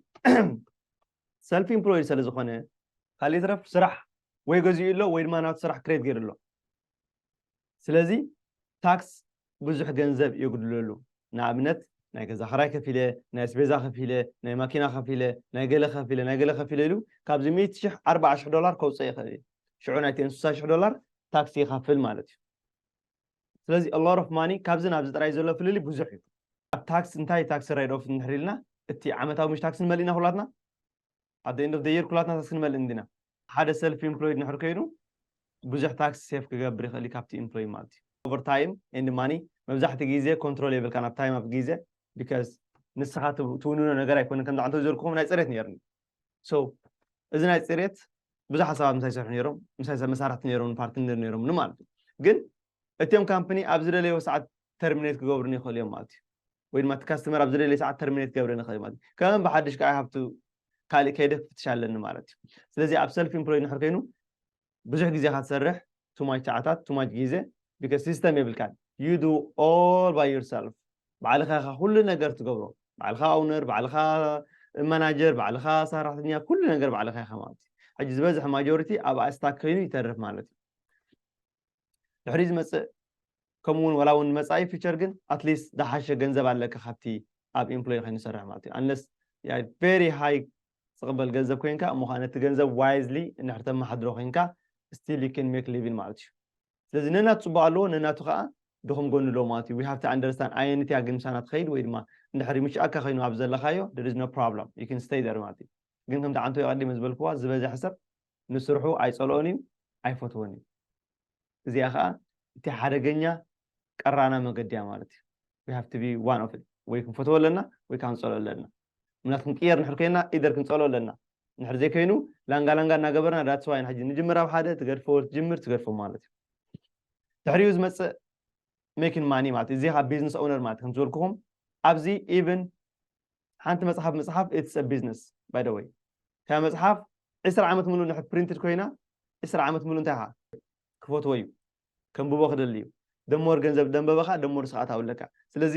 self employed ስለ ዝኾነ ካልእ ይትረፍ ስራሕ ወይ ገዚኡ ኣሎ ወይ ድማ ናቱ ስራሕ ክሬት ገይሩ ኣሎ። ስለዚ ታክስ ብዙሕ ገንዘብ የጉድለሉ። ንኣብነት ናይ ገዛ ክራይ ከፊለ፣ ናይ ኣስቤዛ ከፊለ፣ ናይ ማኪና ከፊለ፣ ናይ ገለ ከፊለ፣ ናይ ገለ ከፊለ ኢሉ ካብዚ ሚእቲ ሽሕ ኣርባዓ ሽሕ ዶላር ከውፅእ ይኽእል እዩ። ሽዑ ናይተን ስሳ ሽሕ ዶላር ታክሲ ይኸፍል ማለት እዩ። ስለዚ a lot of money ካብዚ ናብዚ ጥራይ ዘሎ ፍልልይ ብዙሕ እዩ። ኣብ ታክስ እንታይ ታክሲ ራይት ኦፍ እንድሕር ኢልና እቲ ዓመታዊ ምሽ ታክሲ ንመልእና ኩላትና ኣብ the end of the year ኩላትና ታክሲ ንመልእ እንዲና። ሓደ self employed ንሕር ኮይኑ ብዙሕ ታክስ ሴፍ ክገብር ይኽእል እዩ ካብቲ employee ማለት እዩ። Over time and money መብዛሕቲ ግዜ ኮንትሮል የብልካ ናብ ታይም ኣብ ግዜ because ንስኻ ትውንኖ ነገር ኣይኮነን። ከምዚ ዓንተ ዘርኩኹም ናይ ፅሬት ነይርኒ። So እዚ ናይ ፅሬት ብዙሓት ሰባት ምሳይ ይሰርሑ ነይሮም፣ ምሳይ ሰብ መሳርሕቲ ነይሮም፣ ፓርትነር ነይሮም ማለት እዩ። ግን እቲኦም ካምፕኒ ኣብ ዝደለይዎ ሰዓት ተርሚኔት ክገብሩን ይኽእሉ እዮም ማለት እዩ። ወይ ድማ እቲ ካስተመር ኣብ ዝደለየ ሰዓት ተርሚኔት ክገብረን ይኽእል ማለት እዩ። ከም ብሓድሽ ከዓ ሃብቱ ካልእ ከይደ ክፍትሽ ኣለኒ ማለት እዩ። ስለዚ ኣብ ሰልፍ ኢምፕሎይ ንሕር ኮይኑ ብዙሕ ግዜ ኢኻ ትሰርሕ፣ too much ሰዓታት፣ too much ግዜ because system የብልካን። You do all by yourself። ባዕልኻ ኢኻ ኩሉ ነገር ትገብሮ። ባዕልኻ ኦውነር፣ ባዕልኻ ማናጀር፣ ባዕልኻ ሰራሕተኛ፣ ኩሉ ነገር ባዕልኻ ኢኻ ማለት እዩ። ሕጂ ዝበዝሕ ማጆሪቲ ኣብ ኣስታክ ኮይኑ ይተርፍ ማለት እዩ። ድሕሪ ዝመፅእ ከምኡ እውን ዋላ እውን መፃኢ ፊቸር ግን ኣትሊስት ዝሓሸ ገንዘብ ኣለካ ካብቲ ኣብ ኢምፕሎይ ኮይኑ ዝሰርሕ ማለት እዩ። Unless very high ዝቕበል ገንዘብ ኮይንካ እሞ ከዓ ነቲ ገንዘብ ዋይዝሊ እንድሕር ተመሓድሮ ኮይንካ still you can make living ማለት እዩ። ስለዚ ነናቱ ፅቡቅ ኣለዎ፣ ነናቱ ከዓ ድኹም ጎኒ ኣለዎ ማለት እዩ። We have to understand ኣየንትያ ግን ምሳና ትኸይድ ወይ ድማ እንድሕር ምሽኣካ ኮይኑ ኣብ ዘለካዮ there is no problem, you can stay there ማለት እዩ። ግን ከምቲ ዓንቶ ቀዲመ ዝበልክዋ ዝበዝሐ ሰብ ንስርሑ ኣይፀልኦን እዩ ኣይፈትዎን እዩ። እዚኣ ከዓ እቲ ሓደገኛ ቀራና መገዲ እያ ማለት እዩ። We have to be one of it። ወይ ክንፈትዎ ኣለና ወይ ከዓ ክንፀልኦ ኣለና። ምክንያቱ ክንቅየር ንድሕር ኮይና ኢደር ክንፀልኦ ኣለና። ንድሕር ዘይኮይኑ ላንጋ ላንጋ እናገበርና that's why ሕጂ ንጅምር ኣብ ሓደ ትገድፎ ትጅምር ትገድፎ ማለት እዩ። ድሕሪኡ ዝመፅእ making money ማለት እዚ ካብ ቢዝነስ ኦውነር ማለት ከም ዝበልኩኹም ኣብዚ ኢቭን ሓንቲ መፅሓፍ ምፅሓፍ it's a business by the way። እታ መፅሓፍ ዕስራ ዓመት ሙሉእ ንድሕር ፕሪንትድ ኮይና ዕስራ ዓመት ሙሉእ እንታይ ኢኻ ክፈትዎ እዩ ከንብቦ ክደሊ እዩ። The more ገንዘብ ደንበበኻ the more ንስኻ ኣታዊ ኣለካ። ስለዚ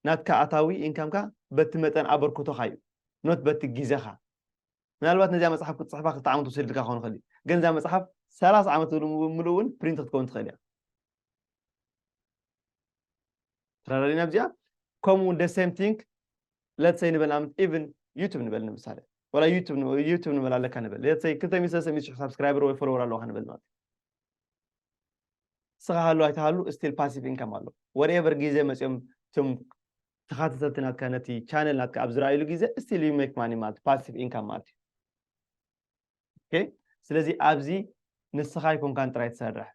ናትካ ኣታዊ ኢንካምካ በቲ መጠን ኣበርክቶኻ እዩ not በቲ ግዜኻ። ምናልባት ነዚኣ መፅሓፍ ክትፅሕፋ ክልተ ዓመት ወሲድልካ ክኸውን ይኽእል እዩ። ግን እዛ መፅሓፍ ሰላሳ ዓመት ሙሉእ እውን ፕሪንት ክትከውን ትኽእል እያ። ተረዳዲና ኣብዚኣ። ከምኡ እውን the same thing let's say ንበል ንኣብነት ኢቭን ዩቱብ ንበል ንምሳሌ ወላ ዩቱብ ንበል ኣለካ ንበል let's say ክልተ ሚእቲ ሰለስተ ሚእቲ ሽሕ ሳብስክራይበር ወይ ፎሎወር ኣለካ ንበል ማለት ንስኻ ሃሉ ኣይትሃሉ still passive income ኣሎ። Whatever ግዜ መፅኦም እቶም ተኻተተልቲ ናትካ ነቲ ቻነል ናትካ ኣብ ዝረኣይሉ ግዜ still you make money ማለት passive income ማለት እዩ። ስለዚ ኣብዚ ንስኻ ኣይኮንካን ጥራይ ትሰርሕ፣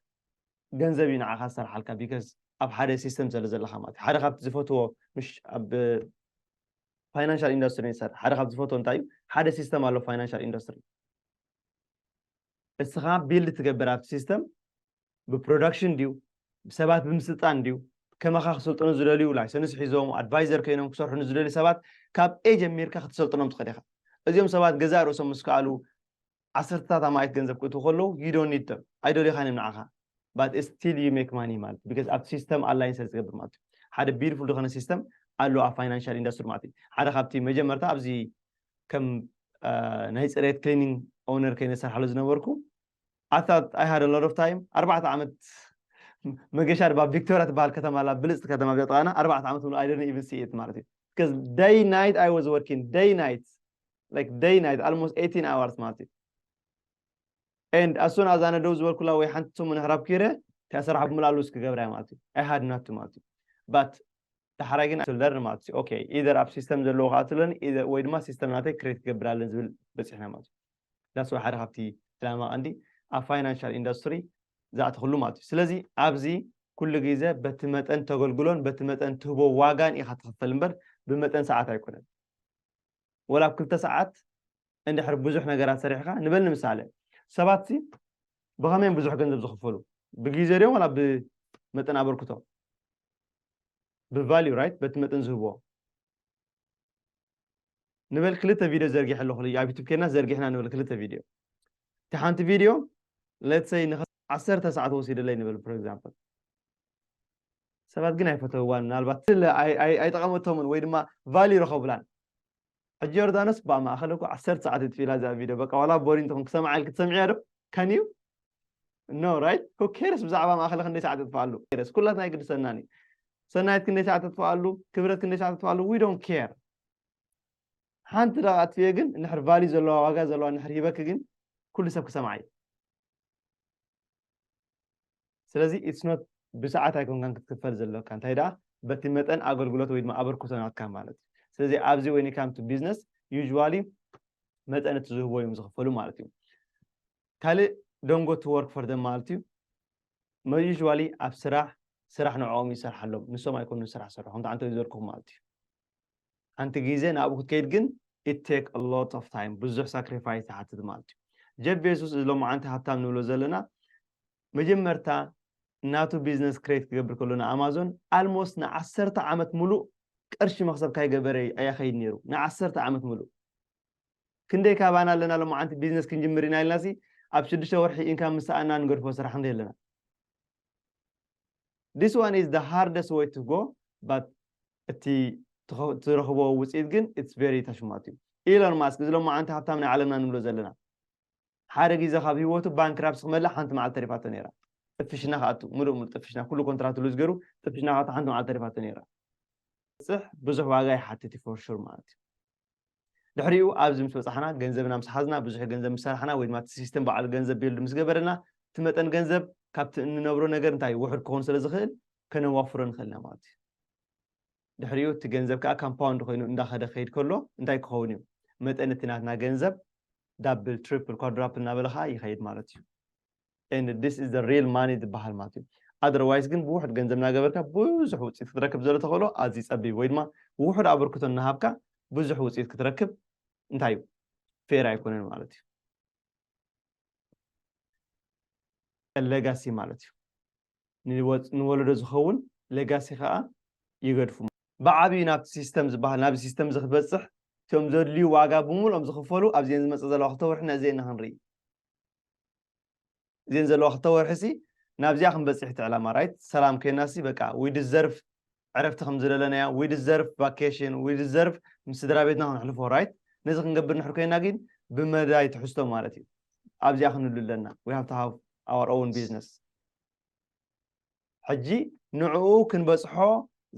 ገንዘብ እዩ ንዓኻ ዝሰርሓልካ because ኣብ ሓደ ሲስተም ስለ ዘለኻ ማለት እዩ። ሓደ ካብቲ ዝፈትዎ ምሽ ኣብ ፋይናንሻል ኢንዱስትሪ ንሰርሕ ሓደ ካብ ዝፈትዎ እንታይ እዩ ሓደ ሲስተም ኣሎ ፋይናንሻል ኢንዱስትሪ እስኻ ቢልድ ትገብር ኣብቲ ሲስተም ብፕሮዳክሽን ድዩ ብሰባት ብምስልጣን ድዩ ከማኻ ክሰልጥኑ ዝደልዩ ላይሰንስ ሒዞም ኣድቫይዘር ኮይኖም ክሰርሑ ንዝደልዩ ሰባት ካብ ኤ ጀሚርካ ክትሰልጥኖም ትኽእል ኢኻ እዚኦም ሰባት ገዛእ ርእሶም ምስ ከኣሉ ዓሰርተታት ኣማኢት ገንዘብ ክእትዉ ከለዉ you don't need them ኣይደልዩኻን እዮም ንዓኻ but still you make money ማለት because ኣብቲ ሲስተም ኣላይን ስለ ዝገብር ማለት እዩ ሓደ ቢዩቲፉል ዝኾነ ሲስተም ኣሎ ኣብ ፋይናንሻል ኢንዱስትሪ ማለት እዩ ሓደ ካብቲ መጀመርታ ኣብዚ ከም ናይ ፅሬት ክሊኒንግ ኦነር ከይነ ዝሰርሓሉ ዝነበርኩ ኣታት ኣይ ሃደ ሎት ኦፍ ታይም ኣርባዕተ ዓመት መገሻ ድባ ቪክቶሪያ ትበሃል ከተማ ላ ብልፅቲ ከተማ ብዘጥቃና ኣርባዕተ ዓመት ሙሉ ኣይደነ ኢቭን ሲኢት ማለት እዩ because day night I was working day night like day night almost eighteen hours ማለት እዩ and as soon as ኣነ ደው ዝበልኩላ ወይ ሓንቲ ሰሙን ሕራብ ኪረ እቲኣ ስራሕ ብምልኣሉ እስክገብራ ማለት እዩ I had not ማለት እዩ but ዳሕራይ ግን to learn ማለት እዩ okay either ኣብ ሲስተም ዘለዎ ከዓ ትለኒ ወይ ድማ ሲስተም ናተይ ክሬት ክገብር ኣለን ዝብል በፂሕና ማለት እዩ that's ሓደ ካብቲ ዕላማ ቀንዲ ኣብ ፋይናንሻል ኢንዱስትሪ ዝኣተኽሉ ማለት እዩ ስለዚ ኣብዚ ኩሉ ግዜ በቲ መጠን ተገልግሎን በቲ መጠን ትህቦ ዋጋን ኢኻ ትኽፈል እምበር ብመጠን ሰዓት ኣይኮነን ወላ ኣብ ክልተ ሰዓት እንድሕር ብዙሕ ነገራት ሰሪሕካ ንበል ንምሳሌ ሰባት ሲ ብኸመይን ብዙሕ ገንዘብ ዝኽፈሉ ብግዜ ድዮም ወላ ብመጠን ኣበርክቶ ብቫልዩ ራይት በቲ መጠን ዝህብዎ ንበል ክልተ ቪድዮ ዘርጊሐ ኣለኹ ኣብ ዩቱብ ኬድና ዘርጊሕና ንበል ክልተ ቪድዮ እቲ ሓንቲ ቪድዮ let's say ንኸ ዓሰርተ ሰዓት ወሲደለይ ንበል for example ሰባት ግን ኣይፈተውዋን ምናልባት ኣይጠቐመቶምን ወይ ድማ ቫልዩ ረኸቡላን ሕጂ ዮርዳኖስ ብኣ ማእኸል እኮ ዓሰርተ ሰዓት እትፊላ እዛ ቪድዮ በቃ ዋላ ቦሪን ትኹን ክሰምዓ ኢልክ ትሰምዕያ ዶ can you no right who cares ብዛዕባ ማእኸል ክንደይ ሰዓት እጥፍኣሉ ስ ኩላትና ኣይግድሰናን እዩ ሰናይት ክንደይ ሰዓት እጥፍኣሉ ክብረት ክንደይ ሰዓት እጥፍኣሉ we don't care ሓንቲ ደቂ ኣጥፍኤ ግን እንድሕር ቫልዩ ዘለዋ ዋጋ ዘለዋ እንድሕር ሂበኪ ግን ኩሉ ሰብ ክሰምዓ እዩ ስለዚ it's not ብሰዓት ኣይኮንካን ክትክፈል ዘለካ እንታይ ደኣ በቲ መጠን ኣገልግሎት ወይ ድማ ኣበርክቶ ናትካ ማለት እዩ ስለዚ ኣብዚ when it comes to business usually መጠን እቲ ዝህቦ እዮም ዝኽፈሉ ማለት እዩ ካልእ don't go to work for them ማለት እዩ usually ኣብ ስራሕ ስራሕ ንዕኦም ይሰርሓሎም ንሶም ኣይኮኑ ስራሕ ሰርሑ ከምቲ ዓንተ ዝበልኩኹም ማለት እዩ ሓንቲ ግዜ ናብኡ ክትከይድ ግን it take a lot of time ብዙሕ ሳክሪፋይስ ይሓትት ማለት እዩ ጀፍ ቤሱስ እዚ ሎማዓንቲ ሃብታም ንብሎ ዘለና መጀመርታ ናቱ ቢዝነስ ክሬት ክገብር ከሎ ንኣማዞን ኣልሞስት ንዓሰርተ ዓመት ሙሉእ ቅርሺ መክሰብ ካይገበረ ኣይኸይድ ነይሩ ንዓሰርተ ዓመት ሙሉእ ክንደይ ካባና ኣለና ሎማዓንቲ ቢዝነስ ክንጅምር ኢና ኢልና ሲ ኣብ ሽዱሽተ ወርሒ ኢንካም ምሰኣና ንገድፎ ስራሕ ክንደይ ኣለና this one is the hardest way to go but እቲ ትረኽቦ ውፅኢት ግን it's very ተሽማት እዩ ኢሎን ማስክ እዚ ሎማዓንቲ ሃብታም ናይ ዓለምና ንብሎ ዘለና ሓደ ግዜ ካብ ህይወቱ ባንክራፕስ ክመልእ ሓንቲ መዓልቲ ተሪፋቶ ነይራ ጥፍሽና ክኣቱ ሙሉእ ሙሉእ ጥፍሽና ኩሉ ኮንትራት ሉዝ ገይሩ ጥፍሽና ክኣቱ ሓንቲ መዓልቲ ተሪፋቶ ነይራ ፅሕ ብዙሕ ዋጋ ይሓትት እዩ for sure ማለት እዩ ድሕሪኡ ኣብዚ ምስ በፃሕና ገንዘብና ምስ ሓዝና ብዙሕ ገንዘብ ምስ ሰራሕና ወይ ድማ እቲ ሲስተም በዓሉ ገንዘብ ቢልድ ምስ ገበረና እቲ መጠን ገንዘብ ካብቲ እንነብሮ ነገር እንታይ ውሑድ ክኸውን ስለ ዝኽእል ከነዋፍሮ ንኽእል ኢና ማለት እዩ ድሕሪኡ እቲ ገንዘብ ከዓ ካምፓውንድ ኮይኑ እንዳኸደ ክኸይድ ከሎ እንታይ ክኸውን እዩ መጠን እቲ ናትና ገንዘብ ዳብል ትሪፕል ኳድራፕል እናበለ ከዓ ይኸይድ ማለት እዩ and this is the real money ዝበሃል ማለት እዩ otherwise ግን ብውሕድ ገንዘብ እናገበርካ ብዙሕ ውፅኢት ክትረክብ ዘሎ ተኽእሎ ኣዝዩ ፀቢብ ወይ ድማ ውሕድ ኣበርክቶ እናሃብካ ብዙሕ ውፅኢት ክትረክብ እንታይ እዩ ፌር ኣይኮነን ማለት እዩ ሌጋሲ ማለት እዩ ንወለዶ ዝኸውን ሌጋሲ ከዓ ይገድፉ ብዓብዩ ናብቲ ሲስተም ዝበሃል ናብዚ ሲስተም እዚ ክትበፅሕ እቶም ዘድልዩ ዋጋ ብምሉኦም ዝኽፈሉ ኣብዚአን ዝመፅእ ዘለዋ ክልተ ወርሒ ነዚአን ኢና ክንርኢ እዚአን ዘለዋ ክልተ ወርሒ ሲ ናብዚኣ ክንበፅሕ እቲ ዕላማ ራይት ሰላም ኮይና ሲ በቃ we deserve ዕረፍቲ ከም ዝደለናያ we deserve vacation we deserve ምስ ስድራ ቤትና ክነሕልፎ ራይት ነዚ ክንገብር ንሕር ኮይና ግን ብመዳይ ትሕዝቶ ማለት እዩ ኣብዚኣ ክንሉ ኣለና we have to have our own business ሕጂ ንዕኡ ክንበፅሖ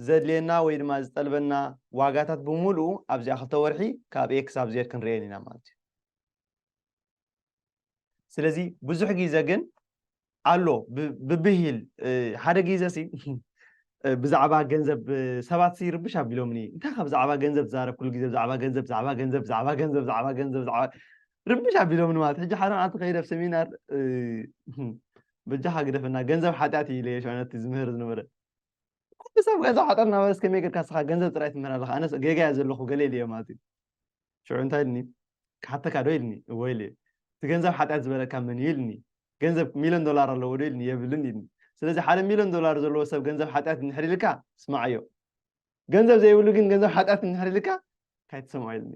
ዘድልየና ወይ ድማ ዝጠልበና ዋጋታት ብምሉኡ ኣብዚኣ ክልተ ወርሒ ካብ ኤ ክሳብ ዜድ ክንርእየን ኢና ማለት እዩ ስለዚ ብዙሕ ግዜ ግን ኣሎ ብብሂል ሓደ ግዜ ሲ ብዛዕባ ገንዘብ ሰባት ሲ ርብሽ ኣቢሎምኒ እንታይ ካብ ብዛዕባ ገንዘብ ትዛረብ ኩሉ ግዜ ብዛዕባ ገንዘብ ብዛዕባ ገንዘብ ብዛዕባ ገንዘብ ብዛዕባ ገንዘብ ብዛዕባ ርብሽ ኣቢሎምኒ ማለት ሕጂ ሓደ መዓልቲ ከይደ ኣብ ሰሚናር በጃኻ ግደፈና ገንዘብ ሓጢኣት እዩ ኢለ ሽዑ ነቲ ዝምህር ዝነበረ ንሰብ ገንዘብ ሓጢኣት እናበለስ ከመይ ጌርካ ንስኻ ገንዘብ ጥራይ ትምህር ኣለኻ? ኣነስ ጌጋ እየ ዘለኹ ገለ ኢልዮ ማለት እዩ። ሽዑ እንታይ ኢልኒ? ክሓተካ ዶ ኢልኒ? እወ ኢልዮ። እቲ ገንዘብ ሓጢኣት ዝበለካ መን እዩ ኢልኒ? ገንዘብ ሚልዮን ዶላር ኣለዎ ዶ ኢልኒ? የብልን ኢልኒ። ስለዚ ሓደ ሚልዮን ዶላር ዘለዎ ሰብ ገንዘብ ሓጢኣት እንድሕር ኢልካ ስማዓዮ። ገንዘብ ዘይብሉ ግን ገንዘብ ሓጢኣት እንድሕር ኢልካ ካይትሰምዖ ኢልኒ።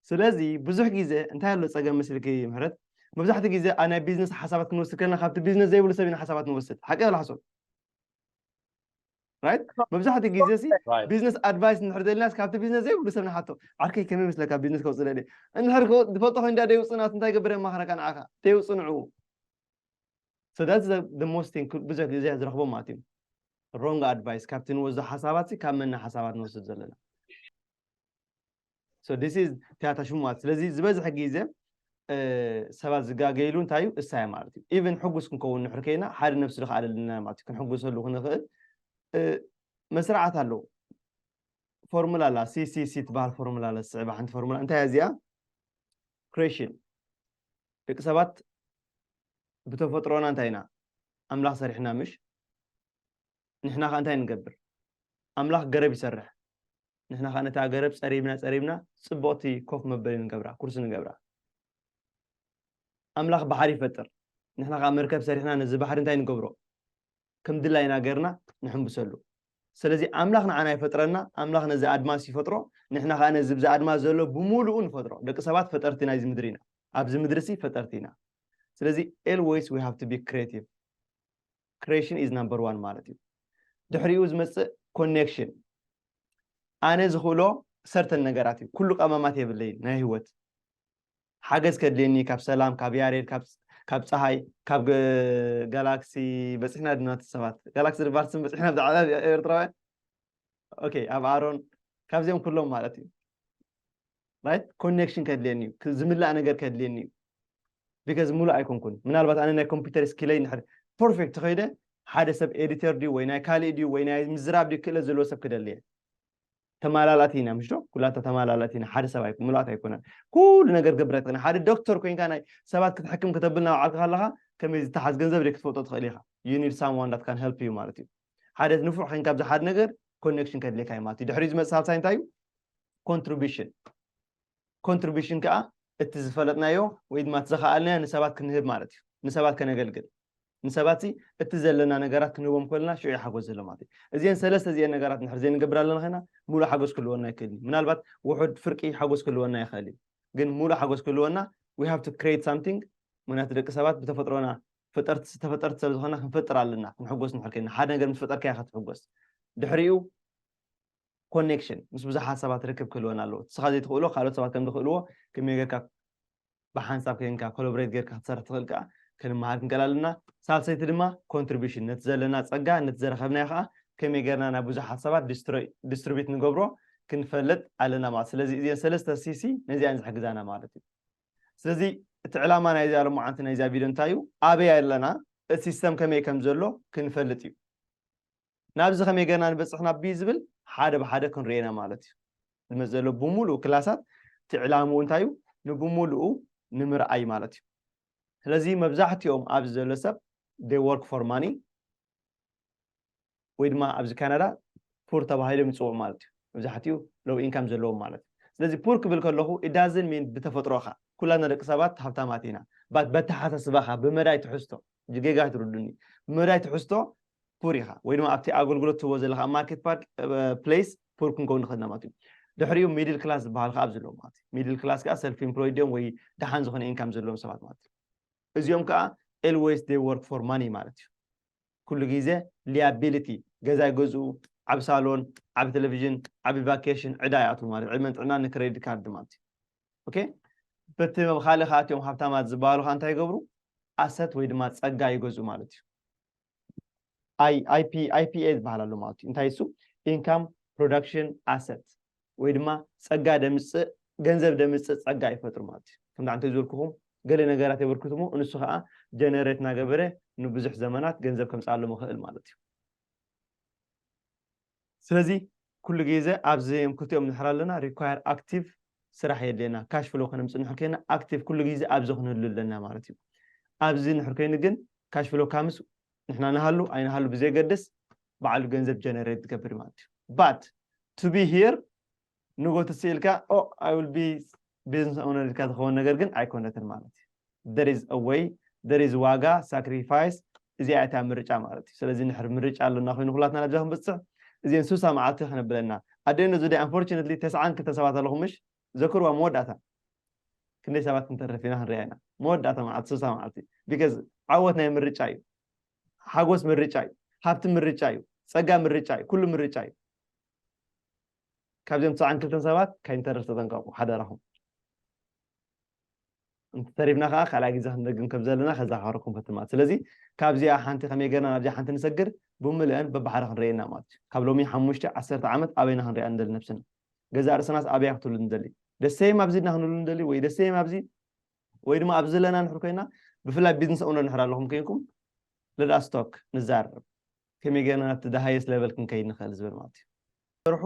ስለዚ ብዙሕ ግዜ እንታይ ኣሎ ጸገም መስልኪ ምሕረት? መብዛሕትኡ ግዜ ኣብ ናይ ቢዝነስ ሓሳባት ክንወስድ ከለና ካብቲ ቢዝነስ ዘይብሉ ሰብ ኢና ሓሳባት ንወስድ። ሓቂ ወላ ሓሶት? ራይት? መብዛሕትኡ ግዜ ሲ Right. ቢዝነስ ኣድቫይስ እንድሕር ደሊናስ ካብቲ ቢዝነስ ዘይብሉ ሰብ ንሓቶ። ዓርከይ ከመይ መስለካ ቢዝነስ ከውፅእ ደሊ? እንድሕር ከው- ዝፈልጦ ኮይኑ እንዳ ደይውፅእ ናት እንታይ ገብር የማኽረካ ንዓኻ? ደይውፅእ ንዕኡ። So that's the, the most thing ብዙሕ ግዜ ዝረኽቦም ማለት እዩ። ሮንግ ኣድቫይስ ካብቲ ንወስዶ ሓሳባት ሲ ካብ መና ሓሳባት ንወስድ ዘለና። So this is ትያታ ሽሙ ማለት። ስለዚ ዝበዝሐ ግዜ እ፣ ሰባት ዝጋገይሉ እንታይ እዩ? እሳያ ማለት እዩ። ኢቨን ሕጉስ ክንከውን ንሕር ከይና ሓደ ነብሲ ዝኸኣለልና ማለት እዩ። ክንሕጉሰሉ ክንኽእል እ፣ መስርዓት ኣለዎ። ፎርሙላ ኣላ፣ ሲ ሲ ሲ ትበሃል ፎርሙላ ኣላ። ዝስዕባ ሓንቲ ፎርሙላ እንታይ እያ እዚኣ? ክሬሽን። ደቂ ሰባት ብተፈጥሮና እንታይ ኢና? ኣምላኽ ሰሪሕና ምሽ? ንሕና ኸ እንታይ ንገብር? ኣምላኽ ገረብ ይሰርሕ። ንሕና ኸ ነታ ገረብ ጸሪብና ጸሪብና ጽብቕቲ ኮፍ መበሊ ንገብራ፣ ኩርሲ ንገብራ። ኣምላኽ ባሕሪ ይፈጥር። ንሕና ኸ መርከብ ሰሪሕና ነዚ ባሕሪ እንታይ ንገብሮ? ከም ድላይና ገርና ንሕንብሰሉ። ስለዚ ኣምላኽ ንዓና ይፈጥረና፣ ኣምላኽ ነዚ ኣድማስ ይፈጥሮ፣ ንሕና ኸ ነዚ ብዚ ኣድማስ ዘሎ ብምሉኡ ንፈጥሮ። ደቂ ሰባት ፈጠርቲ ናይዚ ምድሪ ኢና። ኣብዚ ምድሪ ሲ ፈጠርቲ ኢና። ስለዚ always we have to be creative. Creation is number one ማለት እዩ። ድሕሪኡ ዝመጽእ ኮኔክሽን። ኣነ ዝኽእሎ ሰርተን ነገራት እዩ። ኩሉ ቀማማት የብለይን ናይ ህይወት። ሓገዝ ከድልየኒ ካብ ሰላም፣ ካብ ያሬድ፣ ካብ ካብ ፀሃይ፣ ካብ ገ- ጋላክሲ በፂሕና ድና ሰባት ጋላክሲ ድባል ስም በፂሕና ብዛዕባ ኤርትራውያን ኦኬ ኣብ ኣሮን ካብዚኦም ኩሎም ማለት እዩ። ራይት ኮኔክሽን ከድልየኒ እዩ። ክ- ዝምላእ ነገር ከድልየኒ እዩ። ቢካዝ ሙሉእ ኣይኮንኩን። ምናልባት ኣነ ናይ ኮምፒውተር ስኪለይ ንድሕር ፐርፌክት ተኸይደ ሓደ ሰብ ኤዲተር ድዩ ወይ ናይ ካልእ ድዩ ወይ ናይ ምዝራብ ድዩ ክእለት ዘለዎ ሰብ ክደልየ። ተማላላቲ ኢና ምሽ ዶ? ኩላታ ተማላላቲ ኢና። ሓደ ሰብ ኣይኮ- ምሉኣት ኣይኮነን። ኩሉ ነገር ገብር ኣይትኽእልን። ሓደ ዶክተር ኮይንካ ናይ ሰባት ክትሕክም ከተብል ናብ ዓልካ ከለኻ ከመይ ዝተሓዝ ገንዘብ ደይ ክትፈልጦ ትኽእል ኢኻ። You need someone that can help you ማለት እዩ። ሓደ ንፉዕ ኮይንካ ኣብዚ ሓደ ነገር ኮኔክሽን ከድልየካ እዩ ማለት እዩ። ድሕሪ ዝመፅእ ሳልሳይ እንታይ እዩ? ኮንትሪቢሽን። ኮንትሪቢሽን ከዓ እቲ ዝፈለጥናዮ ወይ ድማ እቲ ዝኸኣልናዮ ንሰባት ክንህብ ማለት እዩ። ንሰባት ከነገልግል ንሰባት ሲ እቲ ዘለና ነገራት ክንህቦም ከለና ሽዑ እዩ ሓጎስ ዘሎ ማለት እዩ። እዚአን ሰለስተ እዚአን ነገራት ንድሕር ዘይንገብር ኣለና ኮይና ሙሉእ ሓጎስ ክህልወና ኣይክእልን እዩ። ምናልባት ውሑድ ፍርቂ ሓጎስ ክህልወና ይኽእል እዩ፣ ግን ሙሉእ ሓጎስ ክህልወና we have to create something። ምክንያቱ ደቂ ሰባት ብተፈጥሮና ፈጠርቲ ተፈጠርቲ ሰብ ዝኾና ክንፈጥር ኣለና። ክንሕጎስ ንድሕር ኮይና ሓደ ነገር ምስ ፈጠርካ ኢኻ ትሕጎስ። ድሕሪኡ ኮኔክሽን ምስ ብዙሓት ሰባት ርክብ ክህልወና ኣለዎ። ንስኻ ዘይትኽእሎ ካልኦት ሰባት ከም ዝኽእልዎ ከመይ ጌርካ ብሓንሳብ ኮይንካ ኮላቦሬት ጌርካ ክትሰርሕ ትኽእል ከዓ ክንመሃር ክንቀል ኣለና። ሳልሰይቲ ድማ ኮንትሪቢሽን ነቲ ዘለና ፀጋ ነቲ ዘረኸብናዮ ከዓ ከመይ ጌርና ናብ ብዙሓት ሰባት ዲስትሪቢዩት ንገብሮ ክንፈልጥ ኣለና ማለት። ስለዚ እዚአን ሰለስተ ሲሲ ነዚኣን ዝሕግዛና ማለት እዩ። ስለዚ እቲ ዕላማ ናይዚኣ ሎማዓንቲ ናይዚኣ ቪድዮ እንታይ እዩ? ኣበይ ኣለና? እቲ ሲስተም ከመይ ከም ዘሎ ክንፈልጥ እዩ። ናብዚ ከመይ ገና ንበፅሕ ናብ ብዩ ዝብል ሓደ ብሓደ ክንሪኤና ማለት እዩ። ዝመፅ ዘሎ ብምሉእ ክላሳት እቲ ዕላምኡ እንታይ እዩ? ንብምሉኡ ንምርኣይ ማለት እዩ። ስለዚ መብዛሕትኦም ኣብዚ ዘሎ ሰብ they work for money ወይ ድማ ኣብዚ ካናዳ ፑር ተባሂሎም ይፅውዑ ማለት እዩ። መብዛሕትኡ ሎው ኢንካም ዘለዎም ማለት እዩ። ስለዚ ፑር ክብል ከለኹ it doesn't mean ብተፈጥሮኻ ኩላና ደቂ ሰባት ሃብታማት ኢና። ባት በተሓሳስባኻ ብመዳይ ትሕዝቶ ጅጌጋ ትርዱኒ ብመዳይ ትሕዝቶ ፑር ኢኻ ወይ ድማ ኣብቲ ኣገልግሎት ትህቦ ዘለካ ኣብ ማርኬት ፓርክ ፕሌስ ፑር ክንከውን ንኽእል ኢና ማለት እዩ። ድሕሪኡ ሚድል ክላስ ዝበሃል ከዓ ኣብዚ ኣለዉ ማለት እዩ። ሚድል ክላስ ከዓ ሰልፍ ኢምፕሎይድ እዮም ወይ ደሓን ዝኾነ ኢንካም ዘለዎም ሰባት ማለት እዩ። እዚኦም ከዓ always they work for money ማለት እዩ። ኩሉ ግዜ ሊያቢሊቲ ገዛ ይገዝኡ፣ ዓብ ሳሎን፣ ዓብ ቴሌቪዥን፣ ዓብ ቫኬሽን ዕዳ ይኣትዉ ማለት እዩ። ዕድመን ጥዕናን ንክሬዲት ካርድ ማለት እዩ። ኦኬ በቲ ካልእ ከዓ እቲኦም ሃብታማት ዝበሃሉ ከዓ እንታይ ይገብሩ? ኣሰት ወይ ድማ ፀጋ ይገዝኡ ማለት እዩ። ኣይ ፒ ኣይ ፒ ኤ ዝበሃል ኣሎ ማለት እዩ። እንታይ እሱ? ኢንካም ፕሮዳክሽን ኣሰት ወይ ድማ ፀጋ ደምፅእ ገንዘብ ደምፅእ ፀጋ ይፈጥሩ ማለት እዩ። ከምዚ ዓንተ ዝበልኩኹም ገለ ነገራት የበርክትሞ እንሱ ከዓ ጀነሬት እናገበረ ንብዙሕ ዘመናት ገንዘብ ከምፅኣሎም ይኽእል ማለት እዩ። ስለዚ ኩሉ ግዜ ኣብዚ ክልቲኦም ንድሕር ኣለና ሪኳየር ኣክቲቭ ስራሕ የድልየና። ካሽ ፍሎ ከነምፅእ ንድሕር ኮይና ኣክቲቭ ኩሉ ግዜ ኣብዚ ክንህሉ ኣለና ማለት እዩ። ኣብዚ ንድሕር ኮይኑ ግን ካሽ ፍሎ ካምስ ንሕና ንሃሉ ኣይንሃሉ ብዘየገድስ ባዕሉ ገንዘብ generate ትገብር ማለት እዩ። But to be here ንጎ ትስኢልካ ኦ I will be business owner ኢልካ ዝኸውን ነገር ግን ኣይኮነትን ማለት እዩ። There is a way, there is ዋጋ፣ sacrifice፣ እዚኣ እታ ምርጫ ማለት እዩ። ስለዚ ንሕር ምርጫ ኣለና ኮይኑ ኩላትና ናብዛ ክንበፅሕ እዚን ሱሳ መዓልቲ ክነብለና ኣደነ ዙ unfortunately ተስዓን ክልተ ሰባት ኣለኹም ምሽ ዘክርዋ መወዳእታ ክንደይ ሰባት ክንተርፍ ኢና ክንሪኣ ኢና። መወዳእታ መዓልቲ ሱሳ መዓልቲ because ዓወት ናይ ምርጫ እዩ። ሓጎስ ምርጫ እዩ። ሃብቲ ምርጫ እዩ። ፀጋ ምርጫ እዩ። ኩሉ ምርጫ እዩ። ካብዚኦም ትስዓን ክልተን ሰባት ከይንተርፍ ተጠንቀቁ ሓደራኹም። እንተተሪፍና ከዓ ካልኣይ ግዜ ክንደግም ከም ዘለና ከዘኻኸረኩም ፈትማት። ስለዚ ካብዚኣ ሓንቲ ከመይ ገርና ናብዚኣ ሓንቲ ንሰግር ብምልአን በብሓደ ክንርእየና ማለት እዩ። ካብ ሎሚ ሓሙሽተ ዓሰርተ ዓመት ኣበይና ክንሪኣ ንደሊ ነብስና? ገዛእ ርእስናስ ኣበያ ክትብሉ ንደሊ? ደሰይም ኣብዚ ና ክንብሉ ንደሊ ወይ ደሰይም ኣብዚ ወይ ድማ ኣብዚ ዘለና ንሕር ኮይና ብፍላይ business owner ንሕር ኣለኹም ኮይንኩም let us talk ንዛረብ ከመይ ገርና ናብቲ the highest level ክንከይድ ንኽእል ዝብል ማለት እዩ። ስርሑ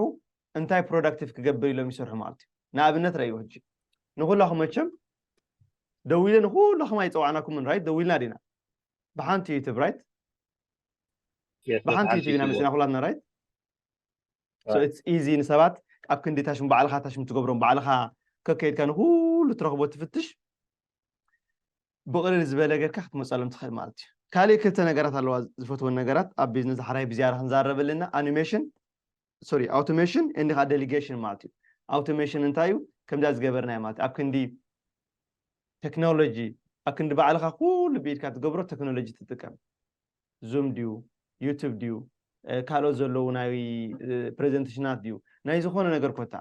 እንታይ productive ክገብር ኢሎም ይሰርሑ ማለት እዩ። ንኣብነት ረእዩ ሕጂ ንኩላኹም መቸም ደዊለ ንኩላኹም ኣይፀዋዕናኩምን right? ደዊልና ዲና ብሓንቲ YouTube right? ብሓንቲ YouTube ኢና መፅና ኩላትና right? So it's easy ንሰባት ኣብ ክንዲ ታሽም ባዕልኻ ታሽም ትገብሮም ባዕልኻ ከከይድካ ንኩሉ ትረኽቦ ትፍትሽ ብቕልል ዝበለ ገርካ ክትመፀሎም ትኽእል ማለት እዩ። ካልእ ክልተ ነገራት ኣለዋ ዝፈትወን ነገራት ኣብ ቢዝነስ ሓራይ ብዝያዳ ክንዛረበልና animation sorry automation and ከዓ delegation ማለት እዩ። Automation እንታይ እዩ? ከምዚኣ ዝገበርናዮ ማለት ኣብ ክንዲ ቴክኖሎጂ ኣብ ክንዲ ባዕልኻ ኩሉ ብኢድካ ትገብሮ ቴክኖሎጂ ትጥቀም ዙም ድዩ YouTube ድዩ ካልኦት ዘለዉ ናይ ፕሬዘንቴሽናት ድዩ ናይ ዝኾነ ነገር ኮታ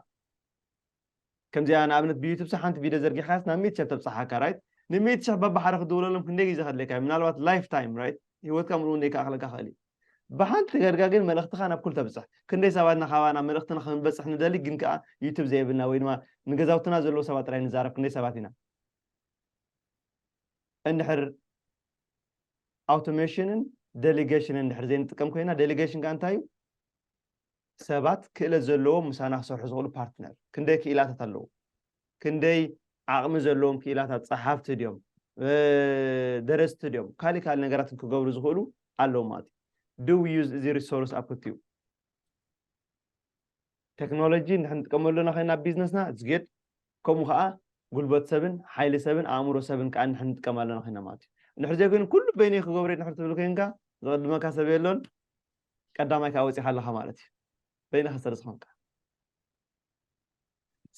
ከምዚኣ ንኣብነት ብዩቱብ ሓንቲ ቪድዮ ዘርጊሕካስ ናብ ሚእቲ ሸሕ ተብፅሓካ right? ንሚእቲ ሸሕ በባሓደ ክድውለሎም ክንደይ ግዜ ከድለካ ምናልባት life time right? ህይወትካ ምልኡ እንደይከኣክለካ ክእል እዩ። ብሓንቲ ገርጋ ግን መልእኽትኻ ናብ ኩል ተብፅሕ። ክንደይ ሰባት ናኻባና መልእኽትና ክንበፅሕ ንደሊ ግን ከዓ ዩቱብ ዘይብልና ወይ ድማ ንገዛውትና ዘለዉ ሰባት ጥራይ ንዛረብ ክንደይ ሰባት ኢና? እንድሕር automation ን delegation ን እንድሕር ዘይንጥቀም ኮይና delegation ከዓ እንታይ እዩ? ሰባት ክእለት ዘለዎም ምሳና ክሰርሑ ዝኽእሉ ፓርትነር ክንደይ ክኢላታት ኣለዉ? ክንደይ ዓቕሚ ዘለዎም ክኢላታት ፀሓፍቲ ድዮም ደረስቲ ድዮም ካልእ ካልእ ነገራት ክገብሩ ዝኽእሉ ኣለዉ ማለት እዩ። Do we use እዚ resource ኣፕቲዩ? ቴክኖሎጂ እንድሕር ንጥቀመሉ ኣለና ኮይና ኣብ ቢዝነስና it's good። ከምኡ ከዓ ጉልበት ሰብን ሓይሊ ሰብን ኣእምሮ ሰብን ከዓ እንድሕር ንጥቀም ኣለና ኮይና ማለት እዩ። እንድሕር ዘይኮይኑ ኩሉ በይነይ ክገብሮ እንድሕር ትብል ኮይንካ ዝቐድመካ ሰብ የሎን። ቀዳማይ ከዓ ወፂኻ ኣለኻ ማለት እዩ። በይንኻ ስለ ዝኾንካ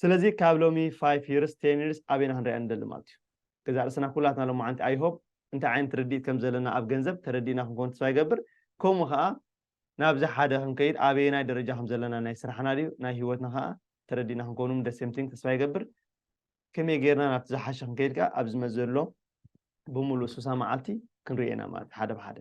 ስለዚ ካብ ሎሚ five years ten years ኣበይና ክንሪኣ ንደሊ ማለት እዩ። ገዛ ርእስና ኩላትና ሎማዓንቲ I hope እንታይ ዓይነት ርድኢት ከም ዘለና ኣብ ገንዘብ ተረዲእና ክንከውን ተስፋ ይገብር። ከምኡ ከዓ ናብዚ ሓደ ክንከይድ ኣበየናይ ደረጃ ከም ዘለና ናይ ስራሕና ድዩ ናይ ህይወትና ከዓ ተረዲእና ክንከውን the same thing ተስፋ ይገብር። ከመይ ጌርና ናብቲ ዝሓሸ ክንከይድ ከዓ ኣብዚ መዘሎ ብምሉእ ሱሳ መዓልቲ ክንሪኦ ኢና ማለት ሓደ ብሓደ